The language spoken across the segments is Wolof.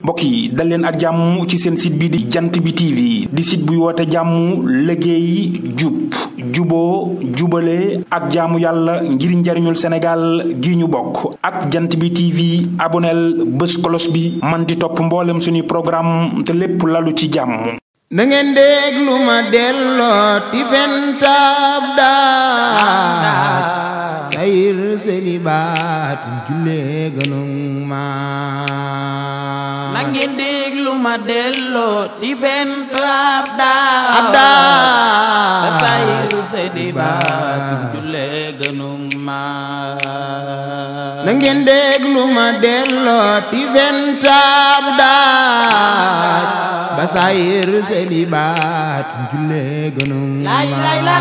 mbokk yi dal leen ak jàmm ci seen site bi di jant bi TV di site buy woote jàmm liggéey jub juboo jubale ak jaamu yàlla ngir njariñul Sénégal gi ñu bokk ak jant bi TV aboneel bés kolos bi man di topp mboolem suñuy programme te lépp lalu ci jàmm. na ngeen déglu ma delloo ti fentab daaj sayir selibaat julle gënung ma na ngeen déglu ma delloo ti fentab daaj sayir selibaat julle gënung ma na ngeen déglu ma delloo ti fentab daaj basayir selibaat julle gënung ma lay la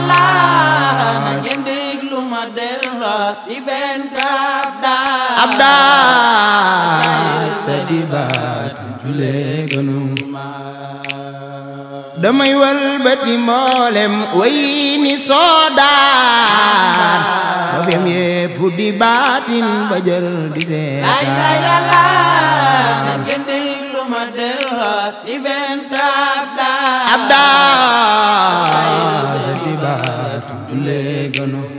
na ngeen déglu ma delloo ti fentab daaj basayir selibaat julle gënung ma damay walbati mboolem way ni soodaan ba fem yépp di baatin ba jër di seetaan lay la na ngeen déglu ma delloo ti fentab daaj di baatin julle gënung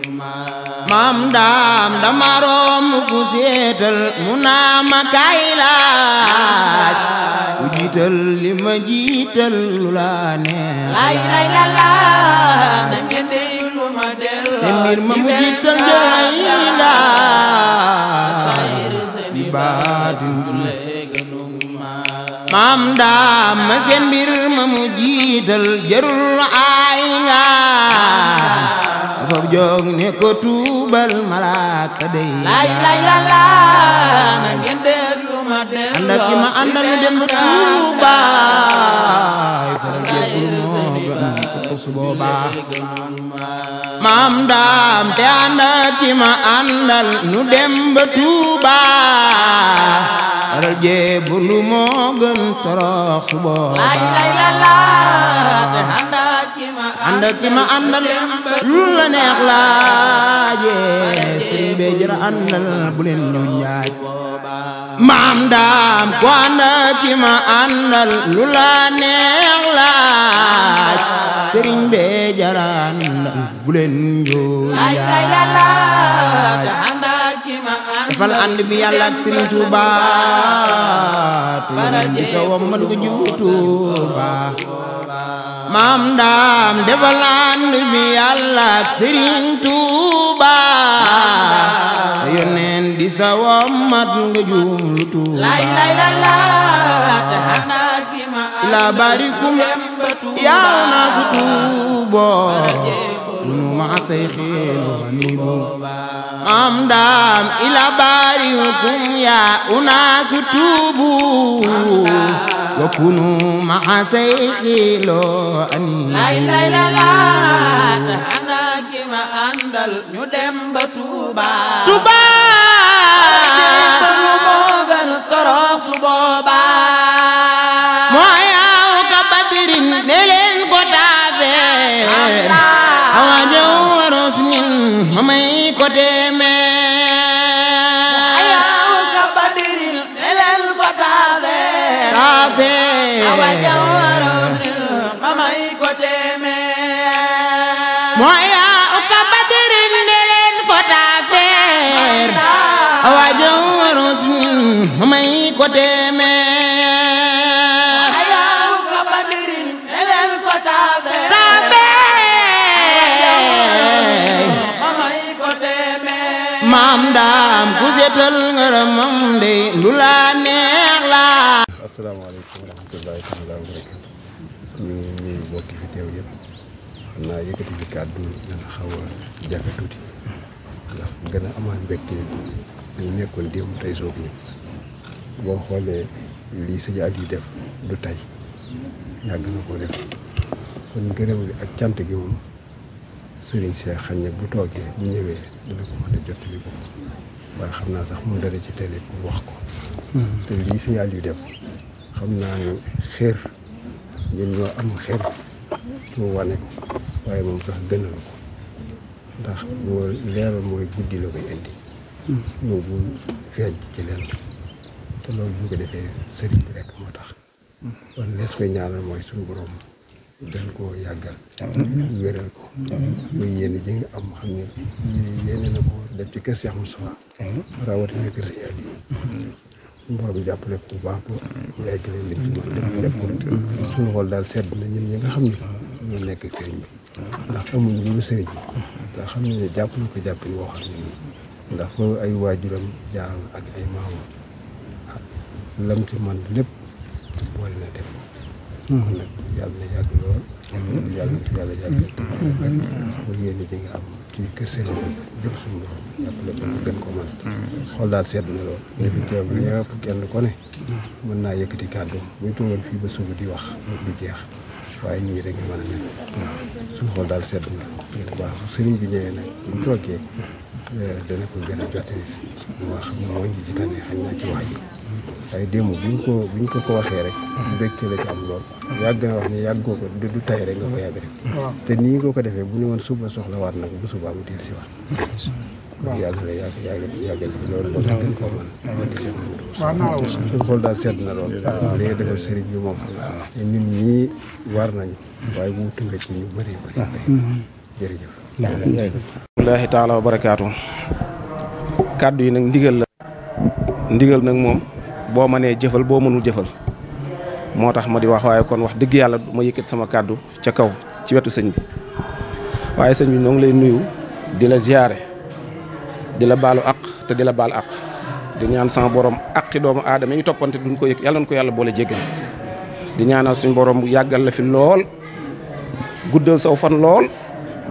maam daam dama romb ku seetal mu naa ma kay laaj ku jiital li ma jiital lu la neex lay la na ngeen déglu ma delloo seen mbir ma mu jiital jëlay laaj di baatin julle maam daam ma seen mbir ma mu jiital jërul ay ngaay foofu jóg ne ko tuubal malaaka day lay la na ngeen déglu ma delloo ànd ak ki ma àndal ñu dem ba tuubaay faral jéggul moo gën ko su boobaa maam daam te ànd ak ki ma àndal ñu dem ba tuubaay faral jébbulu moo gën torox su boobaa lay la te ànd ak ki ma àndal lu la neex laaje sëriñ bee jëra àndal bu leen ñu njaaj maam daam ko ànd ak ki ma àndal lu la neex laaj sëriñ bee jëra àndal bu leen ñu njaaj defal ànd bi yàlla ak sëriñ Tuuba tuuba di sa wammat ko jiw Tuuba maam daam defal ànd bi yàlla ak sëriñ Tuuba yónneen di sa wammat nga jumlu Tuuba ila barikum yaa naa su tuubo nu ma say xeelu hanibu maam daam ila barikum yaa unaa su tuubu wa kunu ma say xeelu hanibu lay la ana ki ma àndal ñu dem ba Tuuba Tuuba lu moo gën torox su booba moo yaaw ka badirin ne leen ko taafeer awa jëw waros nin ma may ko teemeer ayaw ka badirin ne leen ko taafeer awa jëw waros nin ma may ko teemeer moo yaaw ka badirin ne leen ko taafeer awa jëw waros nin ma may ko teemeer ayaw ka badirin ne leen ko taafeer maam daam ku seetal ngërëmam dey lu la neex la. asalaamaaleykum wa rahmatullahi taala wa barakatu ñu ngi bokki fi teew yëpp xam naa yëkkati fi kàddu dana xaw a jafe tuuti ndax gën a amaan mbégte ñu nekkoon démb tey soog ñu boo xoolee lii sëñ Aliou def du tey yàgg na ko def kon gërëm li ak cant gi moom Serigne Cheikh xañ ne bu toogee bu ñëwee dina ko mën a jottali ko waaye xam naa sax mu dara ci télé pour wax ko te lii sëñ Aliou def xam naa ne xeer ñun ñoo am xeer mu wane ko waaye moom sax gënal ko ndax boo leeral mooy guddi la koy indi ñëw bu feeñ ci leen te loolu bu ko defee sëriñ bi rek moo tax kon lees koy ñaanal mooy suñu borom gën koo yàggal wéral ko muy yéen ji nga am xam ne yéene na ko def ci kër Cheikh Moustapha rawatina kër Cheikh Aliou suñu borom jàppale ko bu baax ba mu eggale lim ci mën lépp suñu xool daal sedd na ñun ñi nga xam ne ñoo nekk sëriñ bi ndax amuñu lu sëriñ bi nga xam ne jàpp na ko jàpp ni woo xam ne nii ndax fa ay waajuram jaar ak ay maamam lam ci man lépp boole na def kon nag yàlla na yàgg lool yàlla yàggal ba yéen ji nga am ci kër sëriñ bi lépp suñu borom jàppale ko gën ko man xool daal sedd na lool ñu fi teew ñëpp kenn ko ne mën naa yëkkati kàddoom bu ñu toogoon fii ba suba di wax du jeex waaye nii rek nga mën a nekk suñu xool daal sedd na ngir baax sëriñ bi ñëwee nag bu ñu toogee dana ko gën a jottali wax mooy ñi ci tane xañ naa ci wax ji waaye démb buñ ko waxee rek mbégte la ci am lool yàgg na wax ni yàggoo ko du tay rek nga ko yàgg rek te nii nga ko defee bu ñu woon suba soxla waat nag bu subaa mu del si waat yàlla na yàggal ci loolu ba nga gën koo mën suñu xool daal sedd na lool li nga defal sëriñ bi moom ñun ñii war nañu waaye wuutu nga ci ñu bëri jërëjëf wallaahi taala wa barakaatu kàddu yi nag ndigal nag moom boo mënee jëfal boo mënul jëfal moo tax ma di wax waaye kon wax dëgg yàlla ma yëkkat sama kàddu ca kaw ci wetu sëñ bi waaye sëñ bi ñoo ngi lay nuyu di la ziyaare di la baalu àq te di la baal àq di ñaan sama borom àqi doomu aadama yi toppante duñ ko yëg yàlla na ko yàlla boole jéggal di ñaanal suñ borom yàggal la fi lool guddal saw fan lool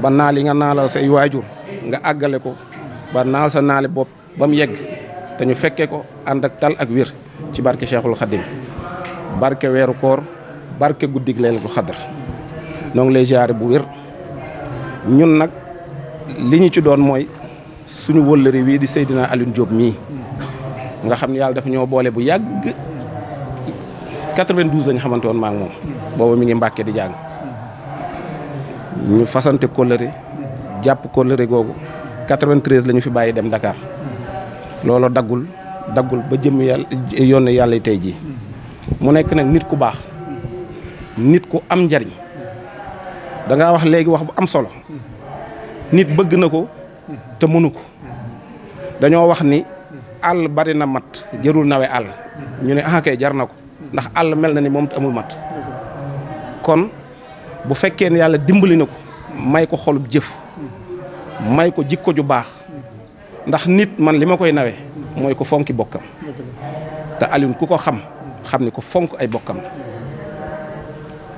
ba naal yi nga naalal say waajur nga àggale ko ba naal sa naali bopp ba mu yegg te ñu fekkee ko ànd ak tal ak wér ci barke Cheikhul Khadim barke weeru koor barke guddig Laylatul Qadr noo ngi lay ziare bu wér ñun nag li ñu ci doon mooy suñu wëllëri wii di Seydina Alioune Diop mii nga xam ne yàlla dafa ñoo boole bu yàgg 92 lañu xamante woon maa ngi moom booba mi ngi Mbàkke di jàng ñu fasante kóllëre jàpp kóllëre googu 93 la ñu fi bàyyi dem Dakar loolu daggul ba jëm yàlla yoon yàlla tey jii mu nekk nag nit ku baax nit ku am njariñ da ngaa wax léegi wax bu am solo nit bëgg na ko te mënu ko dañoo wax ni àll bari na mat jërul nawe àll ñu ne kay jar na ko ndax àll mel na ni moom te amul mat kon bu fekkee ne yàlla dimbali na ko may ko xolub jëf may ko jikko ju baax ndax nit man li ma koy nawe mooy ko fonki bokkam te Alioune ku ko xam ni ko fonk ay bokkam la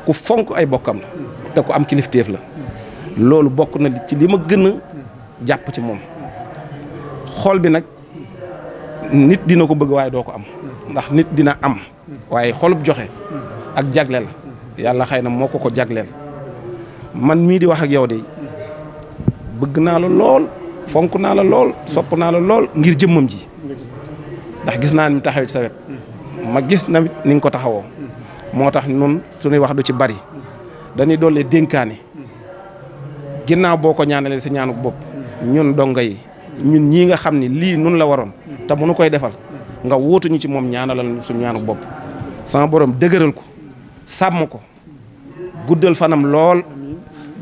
ku fonk ay bokkam la te ku am kilifteef la loolu bokk na ci li ma gën a jàpp ci moom xol bi nag nit dina ko bëgg waaye doo ko am ndax nit dina am waaye xolub joxe ak jagle la yàlla xëy na moo ko jagleel man mii di wax ak yow de bëgg naa la lool fonk naa la lool sopp naa la lool ngir jëmmam ji ndax gis naa ni mu taxawee ci sa wet ma gis na ni nga ko taxawoo moo tax nun suñuy wax du ci bari dañuy doole dénkaane ginnaaw boo ko ñaanalee sa ñaanuk bopp ñun donga yi ñun ñii nga xam ni lii nun la waroon te mënu koy defal nga wóotuñu ci moom ñaanalal suñu ñaanuk bopp sama borom dëgëral ko sàmm ko guddal fanam lool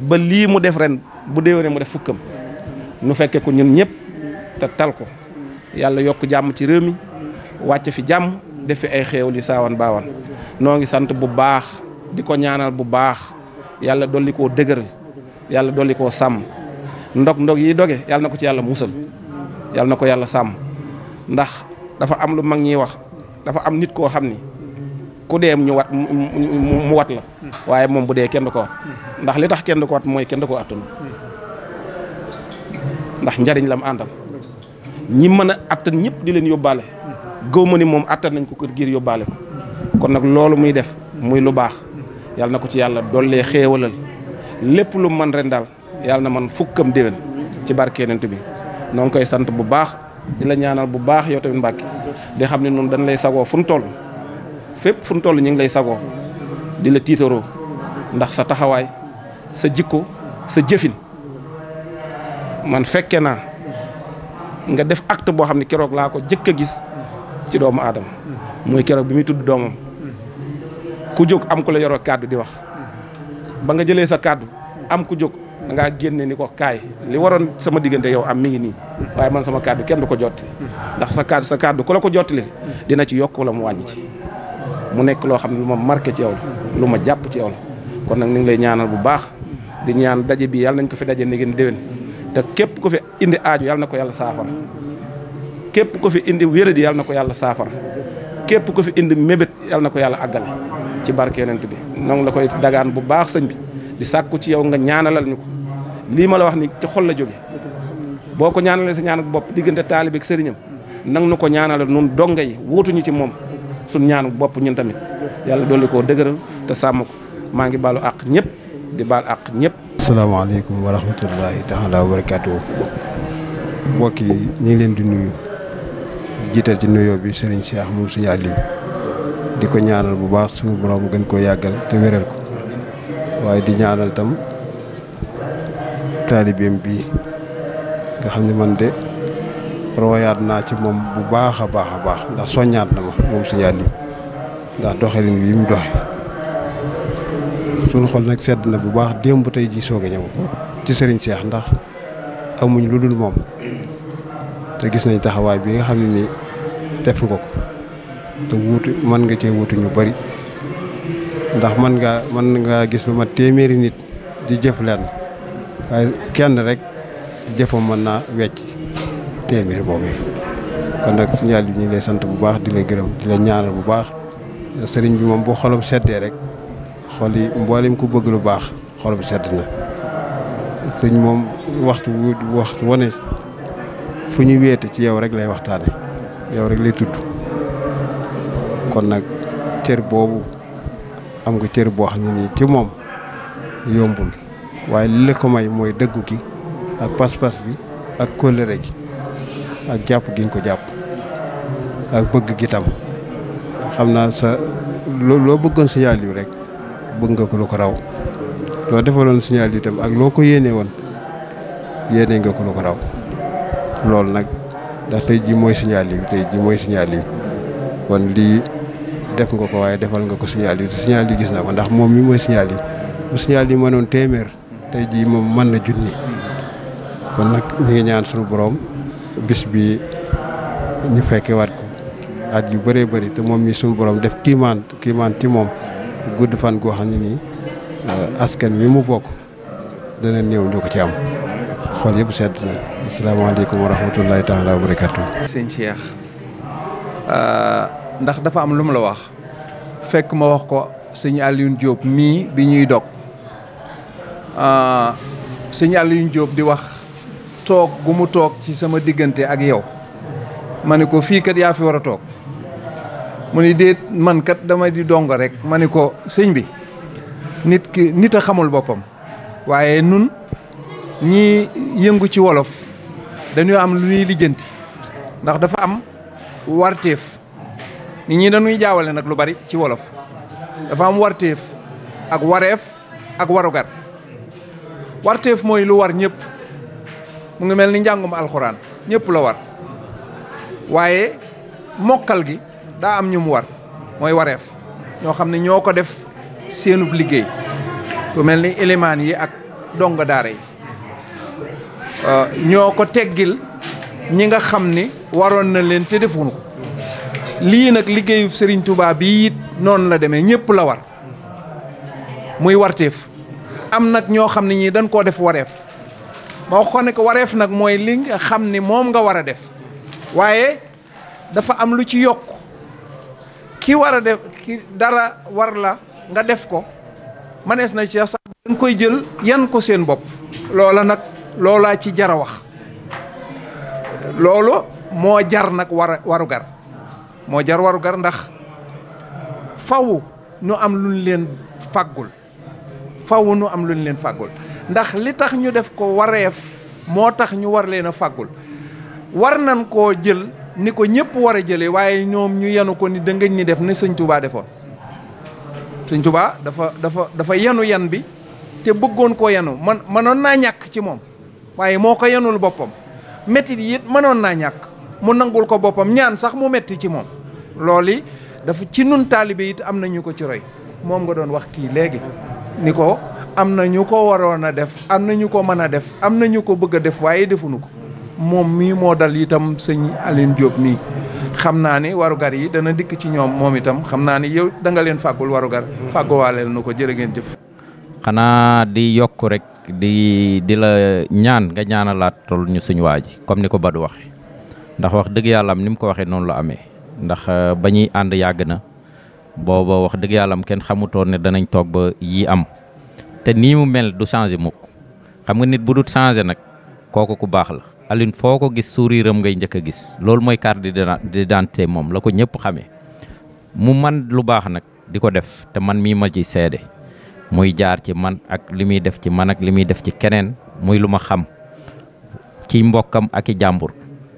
ba lii mu def ren bu déwénee mu def fukkam nu fekke ko ñun ñëpp te tal ko yàlla yokk jàmm ci réew mi wàcc fi jàmm def fi ay xéewal yu saawan baawan noo ngi sant bu baax di ko ñaanal bu baax yàlla dolli koo dëgëral yàlla dolli koo sàmm ndog yi doge yàlla na ko ci yàlla musal yàlla na ko yàlla sàmm ndax dafa am lu mag ñiy wax dafa am nit koo xam ni ku dee ñu wat mu wat la waaye moom bu dee kenn du ko wat ndax li tax kenn du ko wat mooy kenn du ko attanu ndax njariñ la mu àndal ñi mën a attan ñëpp di leen yóbbaale gëw ma ni moom attan nañ ko kër giir yóbbaale ko kon nag loolu muy def muy lu baax yàlla na ko ci yàlla dollee xéewalal lépp lu man ren daal yàlla na man fukkam déwén ci barke Yonent bi noo ngi koy sant bu baax di la ñaanal bu baax yow tamit Mbàkke di xam ne noonu dañ lay sagoo fu nu toll fépp fu nu toll ñu ngi lay sagoo di la tiitaroo ndax sa taxawaay sa jikko sa jëfin man fekke naa nga def acte boo xam ne keroog laa ko jëkk a gis ci doomu aadama muy keroog bi muy tudd doomam ku jóg am ku la yoroo kàddu di wax ba nga jëlee sa kàddu am ku jóg da ngaa génne ni ko kaay li waroon sama diggante yow am mi ngi nii waaye man sama kàddu kenn du ko jotti ndax sa kàddu ku la ko jottali dina ci yokk wala mu wàññi ci mu nekk loo xam ne lu ma marqué ci yow la lu ma jàpp ci yow la kon nag ñu ngi lay ñaanal bu baax di ñaan daje bi yàlla nañ ko fi daje ni ngeen déwén te képp ko fi indi aaju yàlla na ko yàlla saafara képp ko fi indi wéradi yàlla na ko yàlla saafara képp ko fi indi mébét yàlla na ko yàlla àggale ci barke yonent bi noonu la koy dagaan bu baax sëñ bi di sàkku ci yow nga ñaanalal ñu ko lii ma la wax ni ci xol la jóge boo ko ñaanalee sa ñaan ak bopp diggante taalibe ak sëriñam nang nu ko ñaanalal nun donga yi wuutuñu ci moom suñ ñaanu bopp ñun tamit yàlla dolli koo dëgëral te sàmm ko maa ngi baalu àq ñëpp di baal àq ñëpp. asalaamaaleykum wa rahmatullahi taala wa barakaatuhu mbokk yi ñu ngi leen di nuyu jiital ci nuyoo bi Serigne Cheikh moom suñu Aliou di ko ñaanal bu baax suñu borom gën koo yàggal te wéral ko waaye di ñaanal tam taalibeem bii nga xam ne man de royaat naa ci moom bu baax a baax ndax soññaat na ma moom suñu Aliou ndax doxalin wi mu doxe suñu xol nag sedd na bu baax démb tey ji soog a ñëw ci Serigne Cheikh ndax amuñ lu dul moom te gis nañ taxawaay bi nga xam ne ni def nga ko te wuutu mën nga cee wuutu ñu bari ndax mën nga gis lu ma téeméeri nit di jëf leen waaye kenn rek jëfam mën naa wecc téeméer boobee kon nag signal bi ñu ngi lay sant bu baax di la gërëm di la ñaanal bu baax sëriñ bi moom bu xolam seddee rek xol yi mboolem ku bëgg lu baax xolam sedd na sëñ moom waxtu wane fu ñu wéete ci yow rek lay waxtaane yow rek lay tudd kon nag cër boobu am nga cër boo xam ne nii ci moom yombul waaye li la ko may mooy dëggu gi ak pas-pas bi ak kóllëre gi ak jàpp gi nga ko jàpp ak bëgg gi tam xam naa sa loo bëggoon signal yu rek bëgg nga ko lu ko raw loo defaloon signal yu tam ak loo ko yéene woon yéene nga ko lu ko raw loolu nag ndax tey jii mooy signal yi kon lii def nga ko waaye defal nga ko signal yi signal yi gis na ko ndax moom mi mooy signal yi bu signal yi mënoon téeméer tey jii moom mën na junni kon nag ñu ngi ñaan suñu borom bis bi ñu fekke waat ko at yu bëree bëri te moom mi suñu borom def kiimaan ci moom gudd fan goo xam ne nii askan wi mu bokk dana néew ñu ko ci am xool yëpp sedd na asalaamaaleykum wa rahmatullahi taala wa barakatu sëñ Cheikh ndax dafa am lu mu la wax fekk ma wax ko sëñ Alioune Diop mii bi ñuy dog sëñ Alioune Diop di wax toog gu mu toog ci sama diggante ak yow ma ne ko fii kat yaa fi war a toog mu ni déet man kat dama di dongo rek ma ne ko sëñ bi nit a xamul boppam waaye nun ñi yëngu ci wolof dañoo am lu ñuy lijjanti ndax dafa am warteef nit ñi dañuy jaawale nag lu bari ci wolof dafa am warteef ak wareef ak warugar warteef mooy lu war ñëpp mu ngi mel ni njàngum alxuraan ñëpp la war waaye mokkal gi daa am ñu mu war mooy wareef ñoo xam ne ñoo ko def seenub liggéey lu mel ni élimaan yi ak donga daara yi ñoo ko teggil ñi nga xam ni waroon na leen te defuñu ko lii nag liggéeyub Serigne Touba bi it noonu la demee ñëpp la war muy warteef am nag ñoo xam ne ñii dañ koo def wareef ma wax ko ne ko wareef nag mooy li nga xam ni moom nga war a def waaye dafa am lu ci yokk ki war a def ki dara war la nga def ko manees na ci sax dañ koy jël yan ko seen bopp loola nag loolaa ci jara wax loolu moo jar nag warugar moo jar warugar ndax faw ñu am luñ leen fàggul ndax li tax ñu def ko wareef moo tax ñu war leen a fàggul war nañ koo jël ni ko ñëpp war a jëlee waaye ñoom ñu yenu ko ni dëngañ ni def ni sëñ Touba defoon sëñ Touba dafa yenu yan bi te bëggoon koo yenu mënoon naa ñàkk ci moom waaye moo ko yenul boppam mettit yi it mënoon naa ñàkk mu nangul ko boppam ñaan sax mu metti ci moom loolu dafa ci nun taalibe it am na ñu ko ci roy moom nga doon wax kii léegi ni ko am na ñu ko waroon a def am na ñu ko mën a def am na ñu ko bëgg a def waaye defuñu ko moom mii moo dal itam sëñ Aline Diop nii xam naa ni warugar yi dana dikk ci ñoom moom itam xam naa ni yow da nga leen fàggul warugar fàgguwaaleel nu ko jërë ngeen jëf. xanaa di yokk rek di la ñaan nga ñaanalaatal ñu suñu waa ji comme ni ko Badou waxe ndax wax dëgg yàlla am ni mu ko waxee noonu la amee ndax ba ñuy ànd yàgg na booba wax dëgg yàlla am kenn xamutoon ne danañ toog ba yii am te nii mu mel du changé mukk xam nga nit bu dul changé nag kooku ku baax la Alioune foo ko gis sourire am ngay njëkk a gis loolu mooy carte d'identité moom la ko ñëpp xamee mu man lu baax nag di ko def te man mii ma ci seede muy jaar ci man ak li muy def ci man ak li muy def ci keneen muy lu ma xam ci mbokkam ak i jàmbur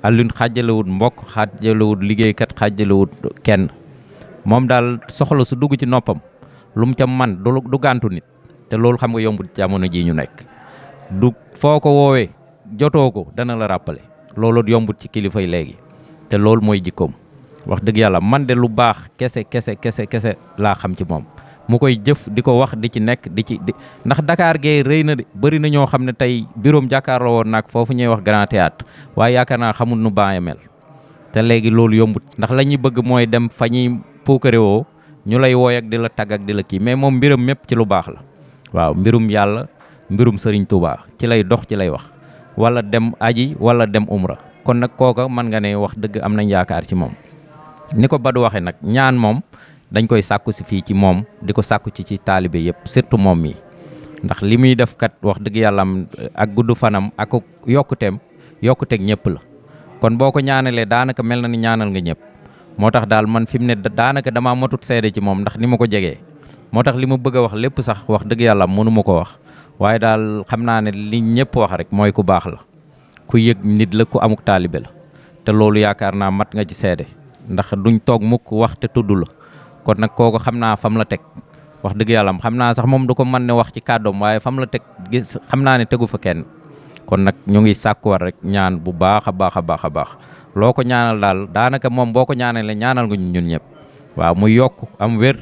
Alioune xaajalewut mbokk xaajalewut liggéeykat xaajalewut kenn moom daal soxla su dugg ci noppam lu mu ca man du gàntu nit te loolu xam nga yombut jamono ji ñu nekk du foo ko woowee jotoo ko dana la rappelé loolu yombut ci kilifa yi léegi te loolu mooy jikkoom wax dëgg yàlla man de lu baax kese laa xam ci moom mu koy jëf di ko wax di ci nekk di ndax Dakar gee rëy na de bëri na ñoo xam ne tey biroom jàkkaarloo woon nag foofu ñuy wax Grand Théâtre waaye yaakaar naa xamul nu baaye mel te léegi loolu yombut ndax la ñuy bëgg mooy dem fa ñuy puukare woo ñu lay wooy ak di la tagg ak di la kii mais moom mbiram mépp ci lu baax la waaw mbirum yàlla mbirum Serigne Touba ci lay dox ci lay wax wala dem aji wala dem umra kon nag kooka mën nga ne wax dëgg am nañ yaakaar ci moom ni ko Badou waxee nag ñaan moom dañ koy sàkku si fii ci moom di ko sàkku ci taalibe yëpp surtout moom mi ndax li muy def kat wax dëgg yàlla am ak gudd fanam ak yokkuteeg ñëpp la kon boo ko ñaanalee daanaka mel na ni ñaanal nga ñëpp moo tax daal man fi mu ne daanaka damaa matut seede ci moom ndax ni ma ko jegee moo tax li ma bëgg a wax lépp sax wax dëgg yàlla mënu ma ko wax waaye daal xam naa ne li ñëpp wax rek mooy ku baax la ku yëg nit la ku amuk taalibe la te loolu yaakaar naa mat nga ci seede ndax duñ toog mukk wax te tudd la kon nag kooku xam naa fam la teg wax dëgg yàlla xam naa sax moom du ko mën ne wax ci kàddoom waaye fam la teg gis xam naa ne tegu fa kenn kon nag ñu ngi sàkkuwar rek ñaan bu baax a baax loo ko ñaanal daal daanaka moom boo ko ñaanalee ñaanal nga ñun ñëpp waaw mu yokk am wér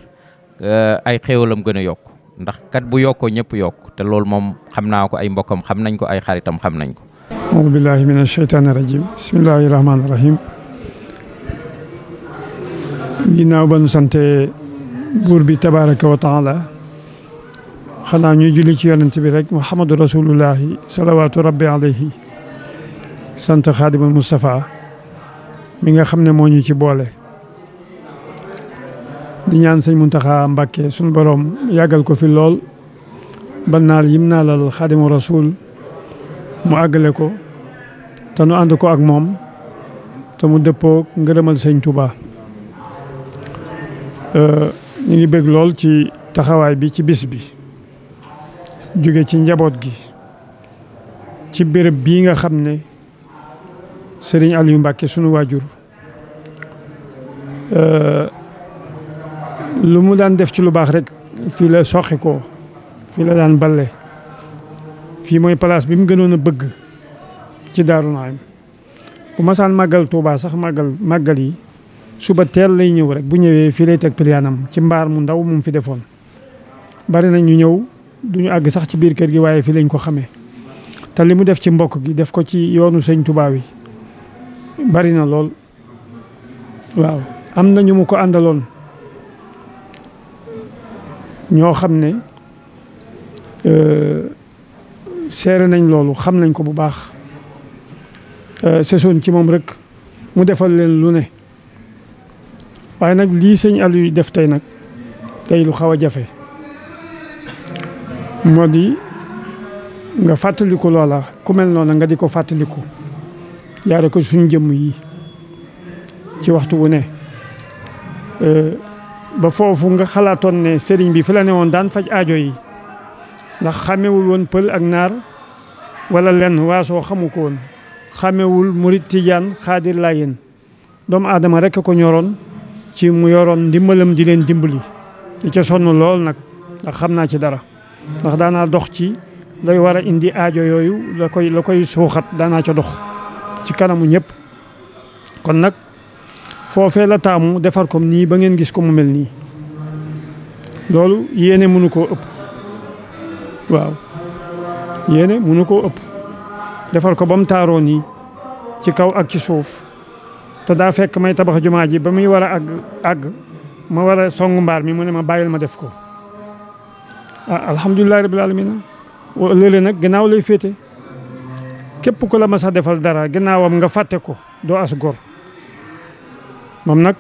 ay xéewalam gën a yokk ndax kat bu yokkoo ñëpp yokk te loolu moom xam naa ko ay mbokkam xam nañ ko ay xaritam xam nañ ko. auzu billahi mina shaytaani rajim bismillahi rahmaani rahim ginnaaw ba nu sante buur bi tabaraka wa taala xanaa ñuy julli ci yonent bi rek muhammadu rasulullahi salawaatu rabbi alayhi sant xaadimul Mustafa mi nga xam ne moo ñu ci boole di ñaan sëñ Muntaxa Mbàkke suñu borom yàggal ko fi lool ba naal yim naalal xaadimu rasul mu àggale ko te nu ànd ko ak moom te mu dëppoo ngërëmal sëñ Touba ñu ngi bëgg lool ci taxawaay bi ci bis bi jóge ci njaboot gi ci béréb bii nga xam ne Serigne Aliou Mbacke sunu waajur lu mu daan def ci lu baax rek fii la soxi ko fii la daan balle fii mooy place bi mu gënoon a bëgg ci Daaru Naim bu masaan màggal Touba sax màggal yi suba teel lay ñëw rek bu ñëwee fii lay teg piliyaanam ci mbaar mu ndaw mu fi defoon bari na ñu ñëw duñu àgg sax ci biir kër gi waaye fii lañ ko xamee te li mu def ci mbokk gi def ko ci yoonu sëñ Touba wi bari na lool waaw am na ñu mu ko àndaloon ñoo xam ne seere nañ loolu xam nañ ko bu baax sesoon ci moom rek mu defal leen lu ne waaye nag lii sëñ Aliou def tey nag tey lu xaw a jafe moo di nga fàttaliku loola ku mel noona nga di ko fàttaliku jaare ko suñ jëmm yi ci waxtu wu ne ba foofu nga xalaatoon ne sëriñ bi fi la ne woon daan faj aajo yi ndax xàmmewul woon pël ak naar wala lenn waasoo xamu ko woon xàmmewul murit tijaan xaadir laayeen doomu aadama rek ko ñoroon ci mu yoroon ndimbalam di leen dimbali di ca sonn lool nag ndax xam naa ci dara ndax daanaa dox ci lay war a indi aajo yooyu la koy suuxat daanaa ca dox ci kanamu ñëpp kon nag foofee la taamu defar ko nii ba ngeen gis ko mu mel nii loolu yéene mënu koo ëpp waaw yéene mënu koo ëpp defar ko ba mu taaroo nii ci kaw ak ci suuf te daa fekk may tabax jumaa ji ba muy war a àgg ma war a songu mbaar mi mu ne ma bàyyil ma def ko alhamdulilahi rabbil alamin léeg nag gannaaw lay féete képp ku la ma sax defal dara gannaawam nga fàtte ko doo as gor moom nag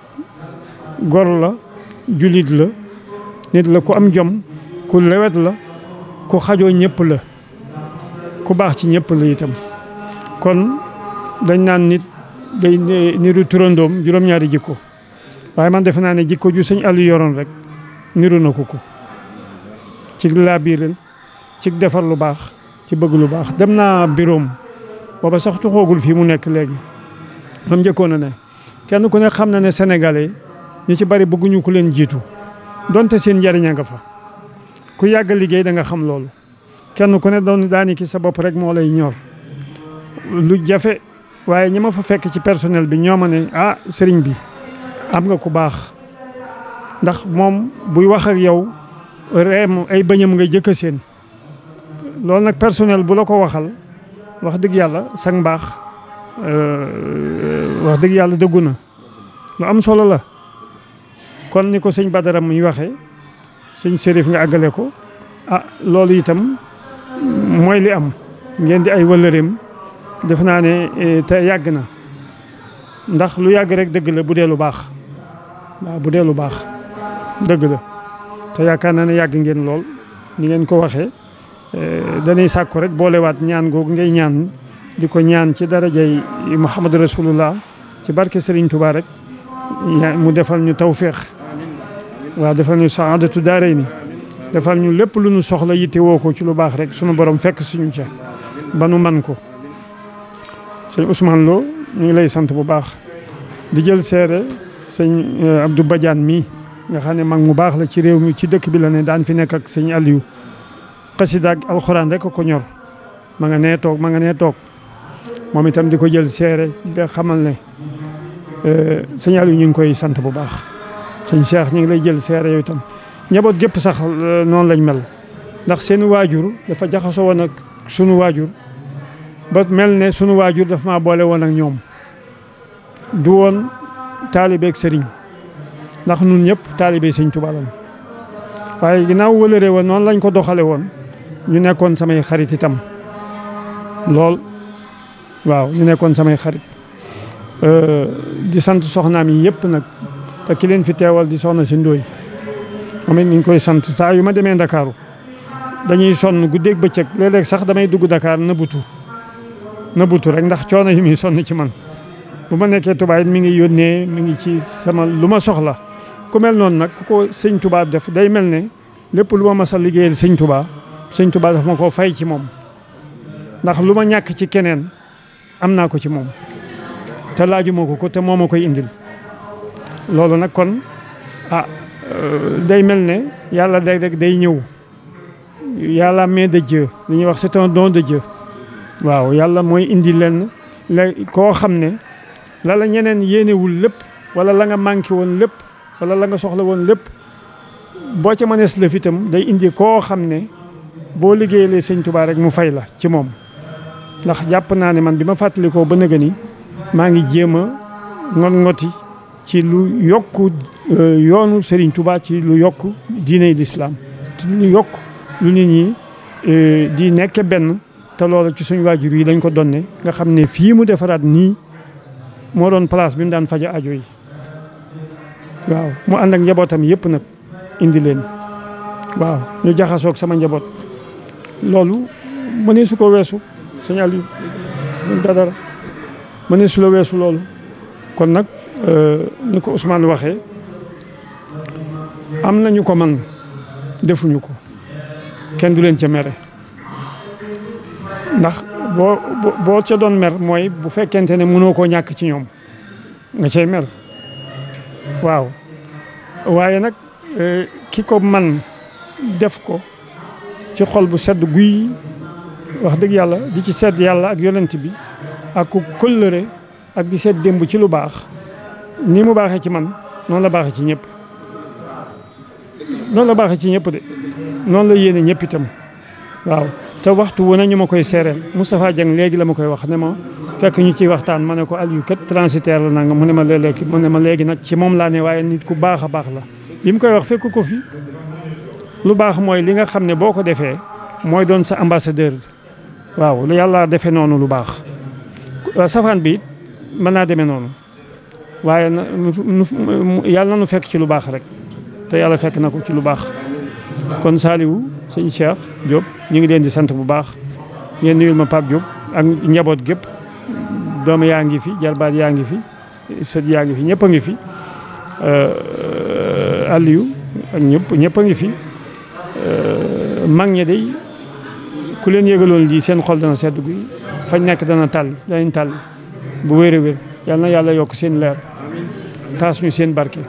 gor la julit la nit la ku am jom ku lewet la ku xajoo ñëpp la ku baax ci ñëpp la itam kon dañ naan nit day niru turandoom juróom-ñaari jikko waaye man defe naa ne jikko ju sëñ Aliou yoroon rek niru na ko ci laabiiral ci defar lu baax ci bëgg lu baax dem naa biroom booba sax tuxoogul fii mu nekk léegi mam njëkkoon a ne kenn ku ne xam na ne sénégalais ñu ci bari bëgguñu ku leen jiitu donte seen njariñ a nga fa ku yàgg liggéey da nga xam loolu kenn ku ne doon daani ki sa bopp rek moo lay ñor lu jafe waaye ñi ma fa fekk ci personnel bi ñoo ma ne sëriñ bi am nga ku baax ndax moom buy wax ak yow reem ay bëñam nga jëkk seen loolu nag personnel bu la ko waxal wax dëgg yàlla sang mbaax wax dëgg yàlla dëggu na lu am solo la kon ni ko sëñ Badara muy waxee sëñ Sérif nga àggale ko loolu itam mooy li am ngeen di ay wëllëreem def naa ne te yàgg na ndax lu yàgg rek dëgg la bu dee lu baax waaw bu dee lu baax dëgg la te yaakaar naa ne yàgg ngeen lool ni ngeen ko waxee dañuy sàkku rek boolewaat ñaan googu ngay ñaan di ko ñaan ci darajay Muhammad Rasulullah ci barke Serigne Touba rek mu defal ñu tawféex waaw defal ñu saadatu daarayni defal ñu lépp lu ñu soxla yitte woo ko ci lu baax rek sunu borom fekk suñu ca ba nu man ko sëñ Ousmane Lo ñu ngi lay sant bu baax di jël seere sëñ Abdou Badiane mii nga xam ne mag mu baax la ci réew mi ci dëkk bi la ne daan fi nekk ak sëñ Aliou xasida ak alxuraan rek ko ñor ma nga nee toog moom itam di ko jël seere nga xamal ne sëñ Aliou ñu ngi koy sant bu baax sëñ Cheikh ñu ngi lay jël seere yow itam njaboot gépp sax noonu lañ mel ndax seen waajur dafa jaxasoo woon ak sunu waajur ba mel ne sunu waajur dafa maa boole woon ak ñoom du woon taalibeeg sëriñ ndax nun ñëpp taalibe sëñ Tuubaa lañ waaye ginnaaw wëlëre woon noonu lañ ko doxale woon ñu nekkoon samay xarit itam lool waaw ñu nekkoon samay xarit di sant soxnaam yi yëpp nag te ki leen fi teewal di soxna si Ndooy moom it ñu ngi koy sant saa yu ma demee Ndakaaru dañuy sonn guddeeg bëccëg léeg-léeg sax damay dugg Dakar nëbbutu rek ndax coono yi muy sonn ci man bu ma nekkee Touba it mi ngi yónnee mi ngi ci sama lu ma soxla ku mel noonu nag ku ko sëñ Touba def day mel ne lépp lu ma mas a liggéeyal sëñ Touba daf ma koo fay ci moom ndax lu ma ñàkk ci keneen am naa ko ci moom te laajuma ko te moo ma koy indil loolu nag kon day mel ne yàlla day ñëw yàlla main de Dieu li ñuy wax c'est un don de Dieu waaw yàlla mooy indi leen koo xam ne la ñeneen yéenewul lépp wala la nga manqué woon lépp wala la nga soxla woon lépp boo ca mënees lëf itam day indi koo xam ne boo liggéeyalee sëñ Touba rek mu fay la ci moom ndax jàpp naa ne man bi ma fàttalikoo ba nëga ni maa ngi jéem a ngoti ci lu yokk yoonu Serigne Touba ci lu yokk diiney lislaam ci lu yokk lu nit ñi di nekke benn te loolu ci suñu waajur yi lañ ko donne nga xam ne fii mu defaraat nii moo doon place bi mu daan faja ajo yi waaw mu ànd ak njabootam yëpp nag indi leen waaw ñu jaxasoog sama njaboot loolu mënee su ko weesu sëñ Aliou dara mënee su la weesu loolu kon nag ni ko Ousmane waxee am nañu ko man defuñu ko kenn du leen ca mere ndax boo ca doon mer mooy bu fekkente ne mënoo koo ñàkk ci ñoom nga cay mer waaw waaye nag ki ko man def ko ci xol bu sedd guy wax dëgg yàlla di ci sedd yàlla ak yonent bi ak ku kóllëre ak di seet démb ci lu baax ni mu baaxee ci man noonu la baaxee ci ñëpp noonu la baaxee ci ñëpp de noonu la yéene ñëpp itam waaw te waxtu wu ne ñu ma koy seereel Moustapha Dieng léegi la ma koy wax ne ma fekk ñu ciy waxtaan ma ne ko Aliou kat transitaire la nanga mu ne ma léeg-léeg mu ne ma léegi nag ci moom laa ne waaye nit ku baax a baax la li mu koy wax fekk ko fi lu baax mooy li nga xam ne boo ko defee mooy doon sa ambassadeur waaw lu yàlla defee noonu lu baax safaan bi mën naa demee noonu waaye yàlla na nu fekk ci lu baax rek te yàlla fekk na ko ci lu baax kon Saliou sëñ Cheikh Diop ñu ngi leen di sant bu baax ngeen nuyul ma Pape Diop ak njaboot gépp doom yaa ngi fi jarbaat yaa ngi fi sët yaa ngi fi ñëpp a ngi fi Aliou ak ñëpp a ngi fi mag ñi day ku leen yëgaloon lii seen xol dana sedd guy fañ nekk danañ tàlli bu wér a wér yal na yàlla yokk seen leer taas ñu seen barke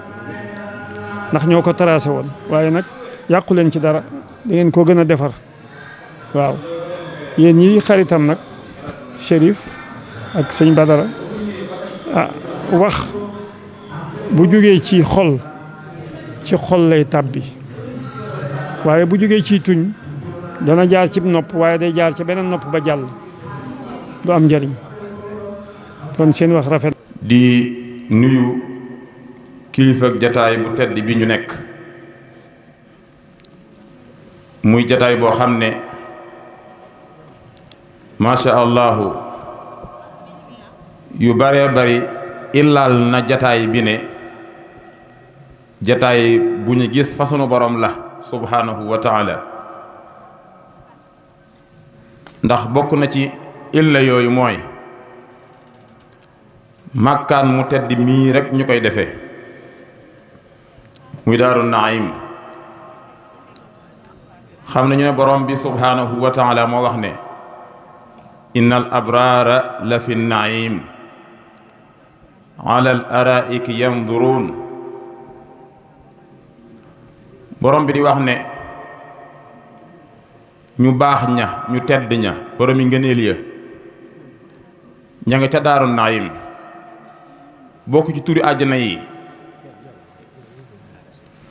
ndax ñoo ko tracé woon waaye nag yàqu leen ci dara da ngeen koo gën a defar waaw yéen ñi xaritam nag Chérif ak sëñ Badara wax bu jógee ci xol lay tàbbi waaye bu jógee ci tuñ dana jaar ci nopp waaye day jaar ci beneen nopp ba jàll du am njëriñ kon seen wax rafet. di nuyu kilifa ak jataay bu tedd bi ñu nekk muy jataay boo xam ne macha allahu yu bare bari illaal na jataay bi ne jataay bu ñu gis fasonu borom la subhanahu wa taala ndax bokk na ci illa yooyu mooy màkkaan mu tedd mii rekk ñu koy defee muy Daaru Naim xam nañu ne borom bi subhanahu wa taala moo wax ne innal abraara la fi naim ala al araiki yanduruun borom bi di wax ne ñu baax ña ñu tedd ña borom yi ngëneel ya ña nga ca Daaru Naim bokk ci turi àjjana yi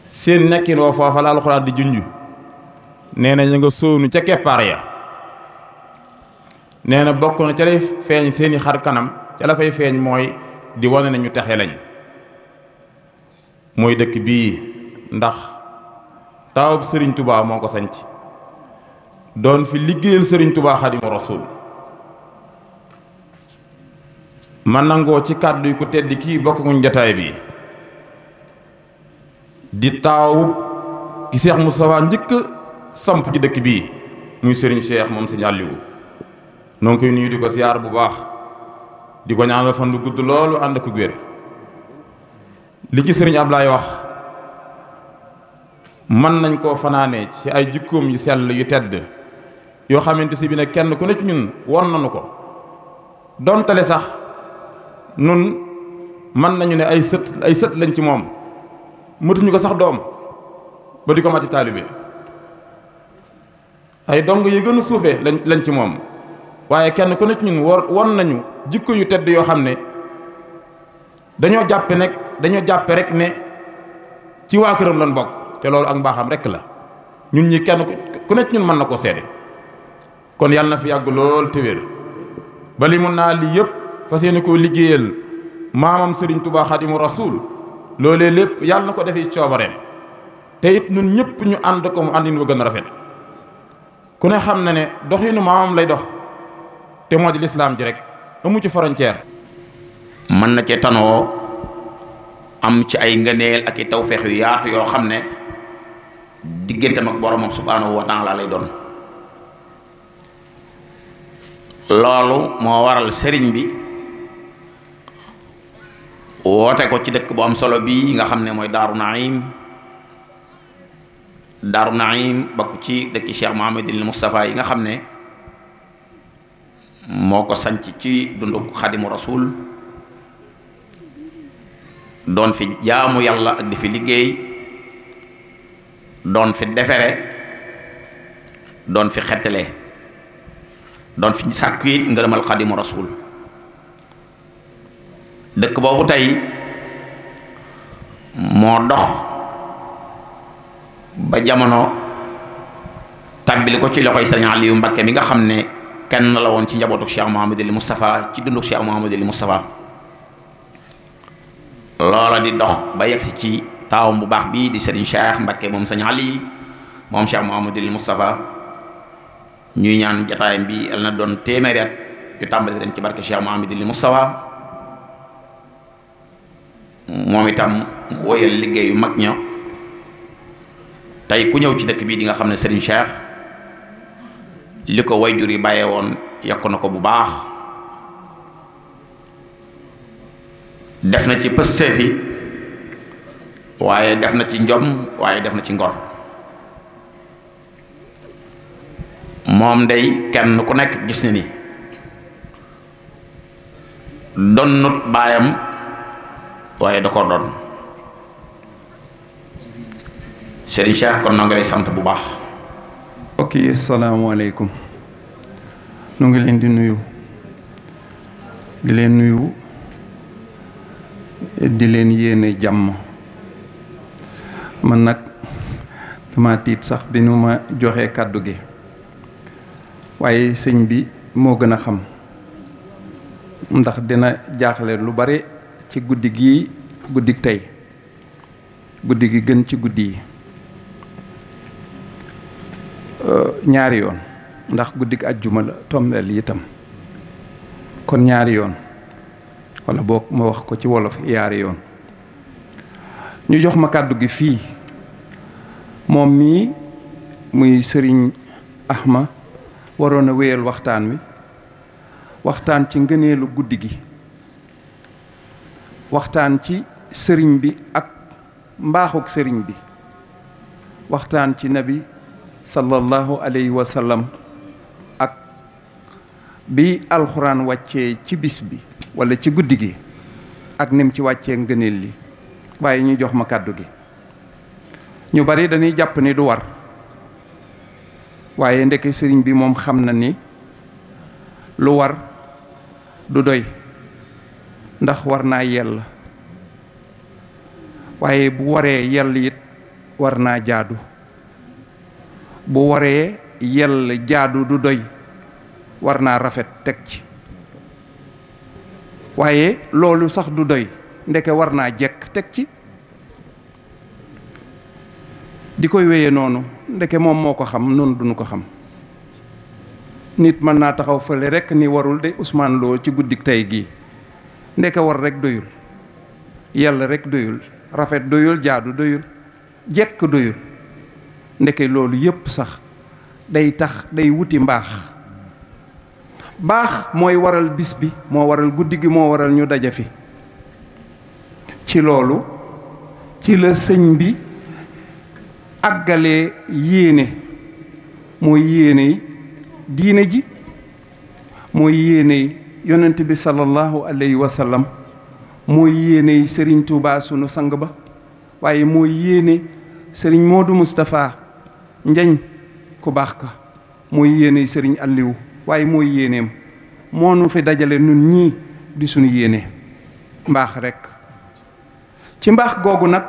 seen nekkin woo foofa la alxuraan di junj nee na ña nga sóonu ca keppaar ya nee na bokk na ca lay feeñ seeni xar kanam ca la fay feeñ mooy di wane ne ñu texe lañ mooy dëkk bii ndax taawub sëriñ Touba moo ko sanc doon fi liggéeyal sëriñ Touba Xaadimu Rasuul ma nangoo ci kàddu yi ku tedd kii bokk nguñ jataay bi di taawub ki Cheikh Moustapha njëkk samp ci dëkk bii muy sëriñ Cheikh moom Sëriñ Aliou noo ngi koy nuyu di ko siyaar bu baax di ko ñaanal fan du gudd loolu ànd ak wér li ci sëriñ Ablaye wax mën nañ koo fanaane ci ay jikkoom yu sell yu tedd yoo xamante si bi ne kenn ku ne ci ñun won nañu ko doontale sax nun mën nañu ne ay sët lañ ci moom mëtuñu ko sax doom ba di ko mati taalibe ay dong yi gën a suufee lañ ci moom waaye kenn ku ne ci ñun won nañu jikko yu tedd yoo xam ne dañoo jàppe rek ne ci waa këram lañ bokk te loolu ak mbaaxam rek la ñun ñi kenn ku ne ci ñun mën na koo seede kon yàlla na fi yàgg lool te wér ba li mun naa lii yëpp fas yéene koo liggéeyal maamam Serigne Touba Xaadimu Rasuul loolee lépp yàlla na ko defee coobareem te it ñun ñëpp ñu ànd ko mu àndin wa gën a rafet ku ne xam na ne doxinu maamam lay dox te moo di lislaam ji rek amu ci frontière. mën na ci tanoo am ci ay ngëneel ak i tawfeex yu yaatu yoo xam ne digganteem ak boromam subhaanahu wa taala lay doon loolu moo waral sëriñ bi woote ko ci dëkk bu am solo bii nga xam ne mooy Daaru Naim Daaru Naim bokk ci dëkki Cheikh Mouhamadul Moustapha yi nga xam ne moo ko sanc ci dundu Xaadimu Rasuul doon fi jaamu yàlla ak di fi liggéey doon fi defere doon fi xettale doon fi sàkku it ngërëmal Xaadimu Rasuul dëkk boobu tey moo dox ba jamono tàbbili ko ci loxoy Sëriñ Aliou Mbacké mi nga xam ne kenn la woon ci njabootu Cheikh Mouhamadul Moustapha ci dunduk Cheikh Mouhamadul Moustapha loola di dox ba yegsi ci taawam bu baax bii di Serigne Cheikh Mbacké moom Sëriñ Ali moom Cheikh Mouhamadul Moustapha ñuy ñaan jataayam bi yal na doon téeméeri at yu tàmbali ren ci barke Cheikh Mouhamadul Moustapha moom itam mu woyal liggéeyu mag ña tey ku ñëw ci dëkk bii di nga xam ne Serigne Cheikh li ko wayjur yi bàyyee woon yokk na ko bu baax def na ci pësteef yi waaye def na ci njom waaye def na ci ngor moom day kenn ku nekk gis na ni donnut baayam waaye da ko doon Serigne Cheikh kon na nga lay sant bu baax. ok asalaamaaleykum nu ngi leen di nuyu di leen yéene jàmm man nag dama tiit sax bi nu ma joxee kàddu gi waaye sëñ bi moo gën a xam ndax dina jaaxle lu bare ci guddi gii guddi tey guddi gi gën ci guddi yi ñaari yoon ndax guddik ajjuma la tombeel itam kon ñaari yoon walla boog ma wax ko ci wolof yaari yoon ñu jox ma kàddu gi fii moom mii muy sëriñ Ahma waroon a wéyal waxtaan wi waxtaan ci ngëneelu guddi gi waxtaan ci sëriñ bi ak mbaaxuk sëriñ bi waxtaan ci nabi sallallahu alayhi wa sallam ak bi alxuraan wàccee ci bis bi walla ci guddi gi ak nim ci wàccee ngëneel li waaye ñu jox ma kàddu gi ñu bari dañuy jàpp ni du war waaye ndeke sëriñ bi moom xam na ni lu war du doy ndax war naa yell waaye bu waree yell it war naa jaadu bu waree yell jaadu du doy war naa rafet teg ci waaye loolu sax du doy ndeke war naa jekk teg ci di koy wéye noonu ndeke moom moo ko xam noonu duñu ko xam nit mën naa taxaw fële rekk ni warul de Ousmane Lo ci guddik tey gii ndeke war rekk doyul yell rekk doyul rafet doyul jaadu doyul jekk doyul ndeke loolu yépp sax day tax day wuti mbaax baax mooy waral bis bi moo waral guddi gi moo waral ñu daje fi ci loolu ci la sëñ bi àggalee yéene mooy yéene diine ji mooy yéene yonent bi sallallahu alayhi wa sallam mooy yéene sëriñ Tuubaa sunu sang ba waaye mooy yéene sëriñ Moodu Moustapha Njañ ku baax ka mooy yéene sëriñ Aliou waaye mooy yéeneem moo nu fi dajale nun ñii di sunu yéene mbaax rekk ci mbaax googu nag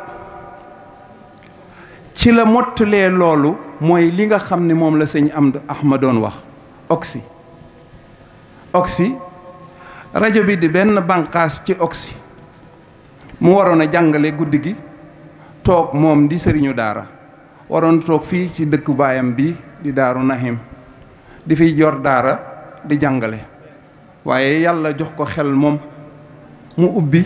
ci la mottalee loolu mooy li nga xam ne moom la sëñ Amdu Ahma doon wax oxy rajo bi di benn bànqaas ci oxy mu waroon a jàngale guddi gi toog moom di sëriñu daara waroon toog fii ci dëkku baayam bi di Daaru Nahim di fiy jor daara di jàngale waaye yàlla jox ko xel moom mu ubbi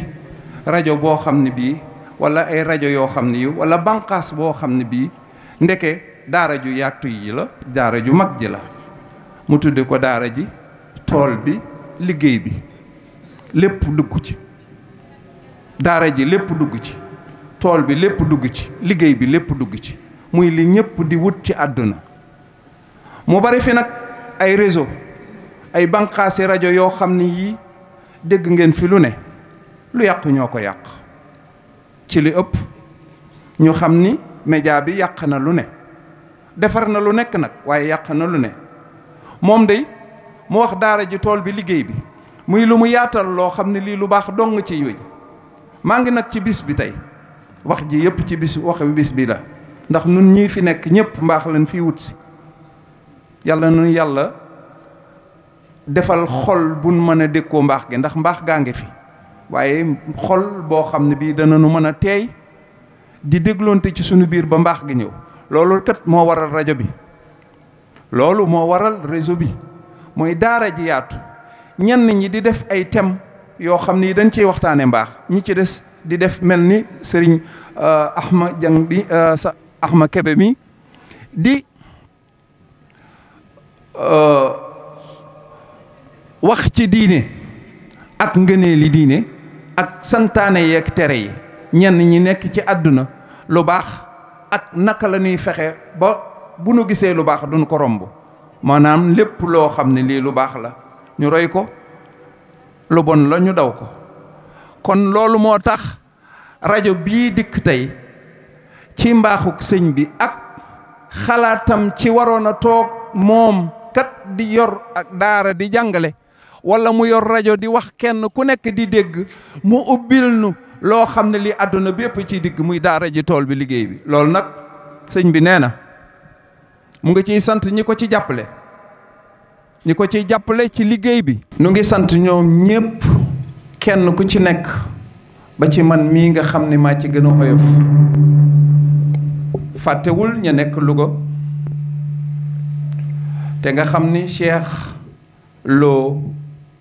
rajo boo xam ne bii walla ay rajo yoo xam ne yi walla bànqaas boo xam ne bii ndeke daara ju yaatu yi la daara ju mag ji la mu tudde ko daara ji tool bi liggéey bi lépp dugg ci daara ji lépp dugg ci tool bi lépp dugg ci liggéey bi lépp dugg ci muy li ñépp di wut ci àdduna mu bari fi nag ay réseau ay banqaasi rajo yoo xam ne yii dégg ngeen fi lu ne lu yàqu ñoo ko yàq ci li ëpp ñu xam ni média bi yàq na lu ne defar na lu nekk nag waaye yàq na lu ne moom day mu wax daara ji tool bi liggéey bi muy lu mu yaatal loo xam ne lii lu baax dong ci yooyu maa ngi nag ci bis bi tey wax ji yëpp ci bis bi la ndax nun ñii fi nekk ñëpp mbaax lañ fi wut si yàlla nun yàlla defal xol buñ mën a dékkoo mbaax gi ndax mbaax gaa ngi fi waaye xol boo xam ne bii dana nu mën a teey di dégloonte ci sunu biir ba mbaax gi ñëw loolu kat moo waral rajo bi loolu moo waral réseau bi mooy daara ji yaatu ñenn ñi di def ay thèmes yoo xam ni dañ ciy waxtaane mbaax ñi ci des di def mel ni sëriñ Ahma Jang bi sa Ahma Kebe mi di wax ci diine ak ngëneeli diine ak santaane yeeg tere yi ñenn ñi nekk ci àdduna lu baax ak naka la ñuy fexe ba bu nu gisee lu baax duñ ko romb maanaam lépp loo xam ne lii lu baax la ñu roy ko lu bon la ñu daw ko kon loolu moo tax rajo bii dikk tey ci mbaaxuk sëñ bi ak xalaatam ci waroon a toog moom kat di yor ak daara di jàngale wala mu yor rajo di wax kenn ku nekk di dégg mu ubbil nu loo xam ne lii àdduna bépp ci digg muy daara ji tool bi liggéey bi loolu nag sëñ bi nee na mu ngi ciy sant ñi ko ci jàppale ñi ko ciy jàppale ci liggéey bi nu ngi sant ñoom ñépp kenn ku ci nekk ba ci man mii nga xam ne maa ci gën a oyof fàttewul ña nekk Louga te nga xam ni Cheikh Lo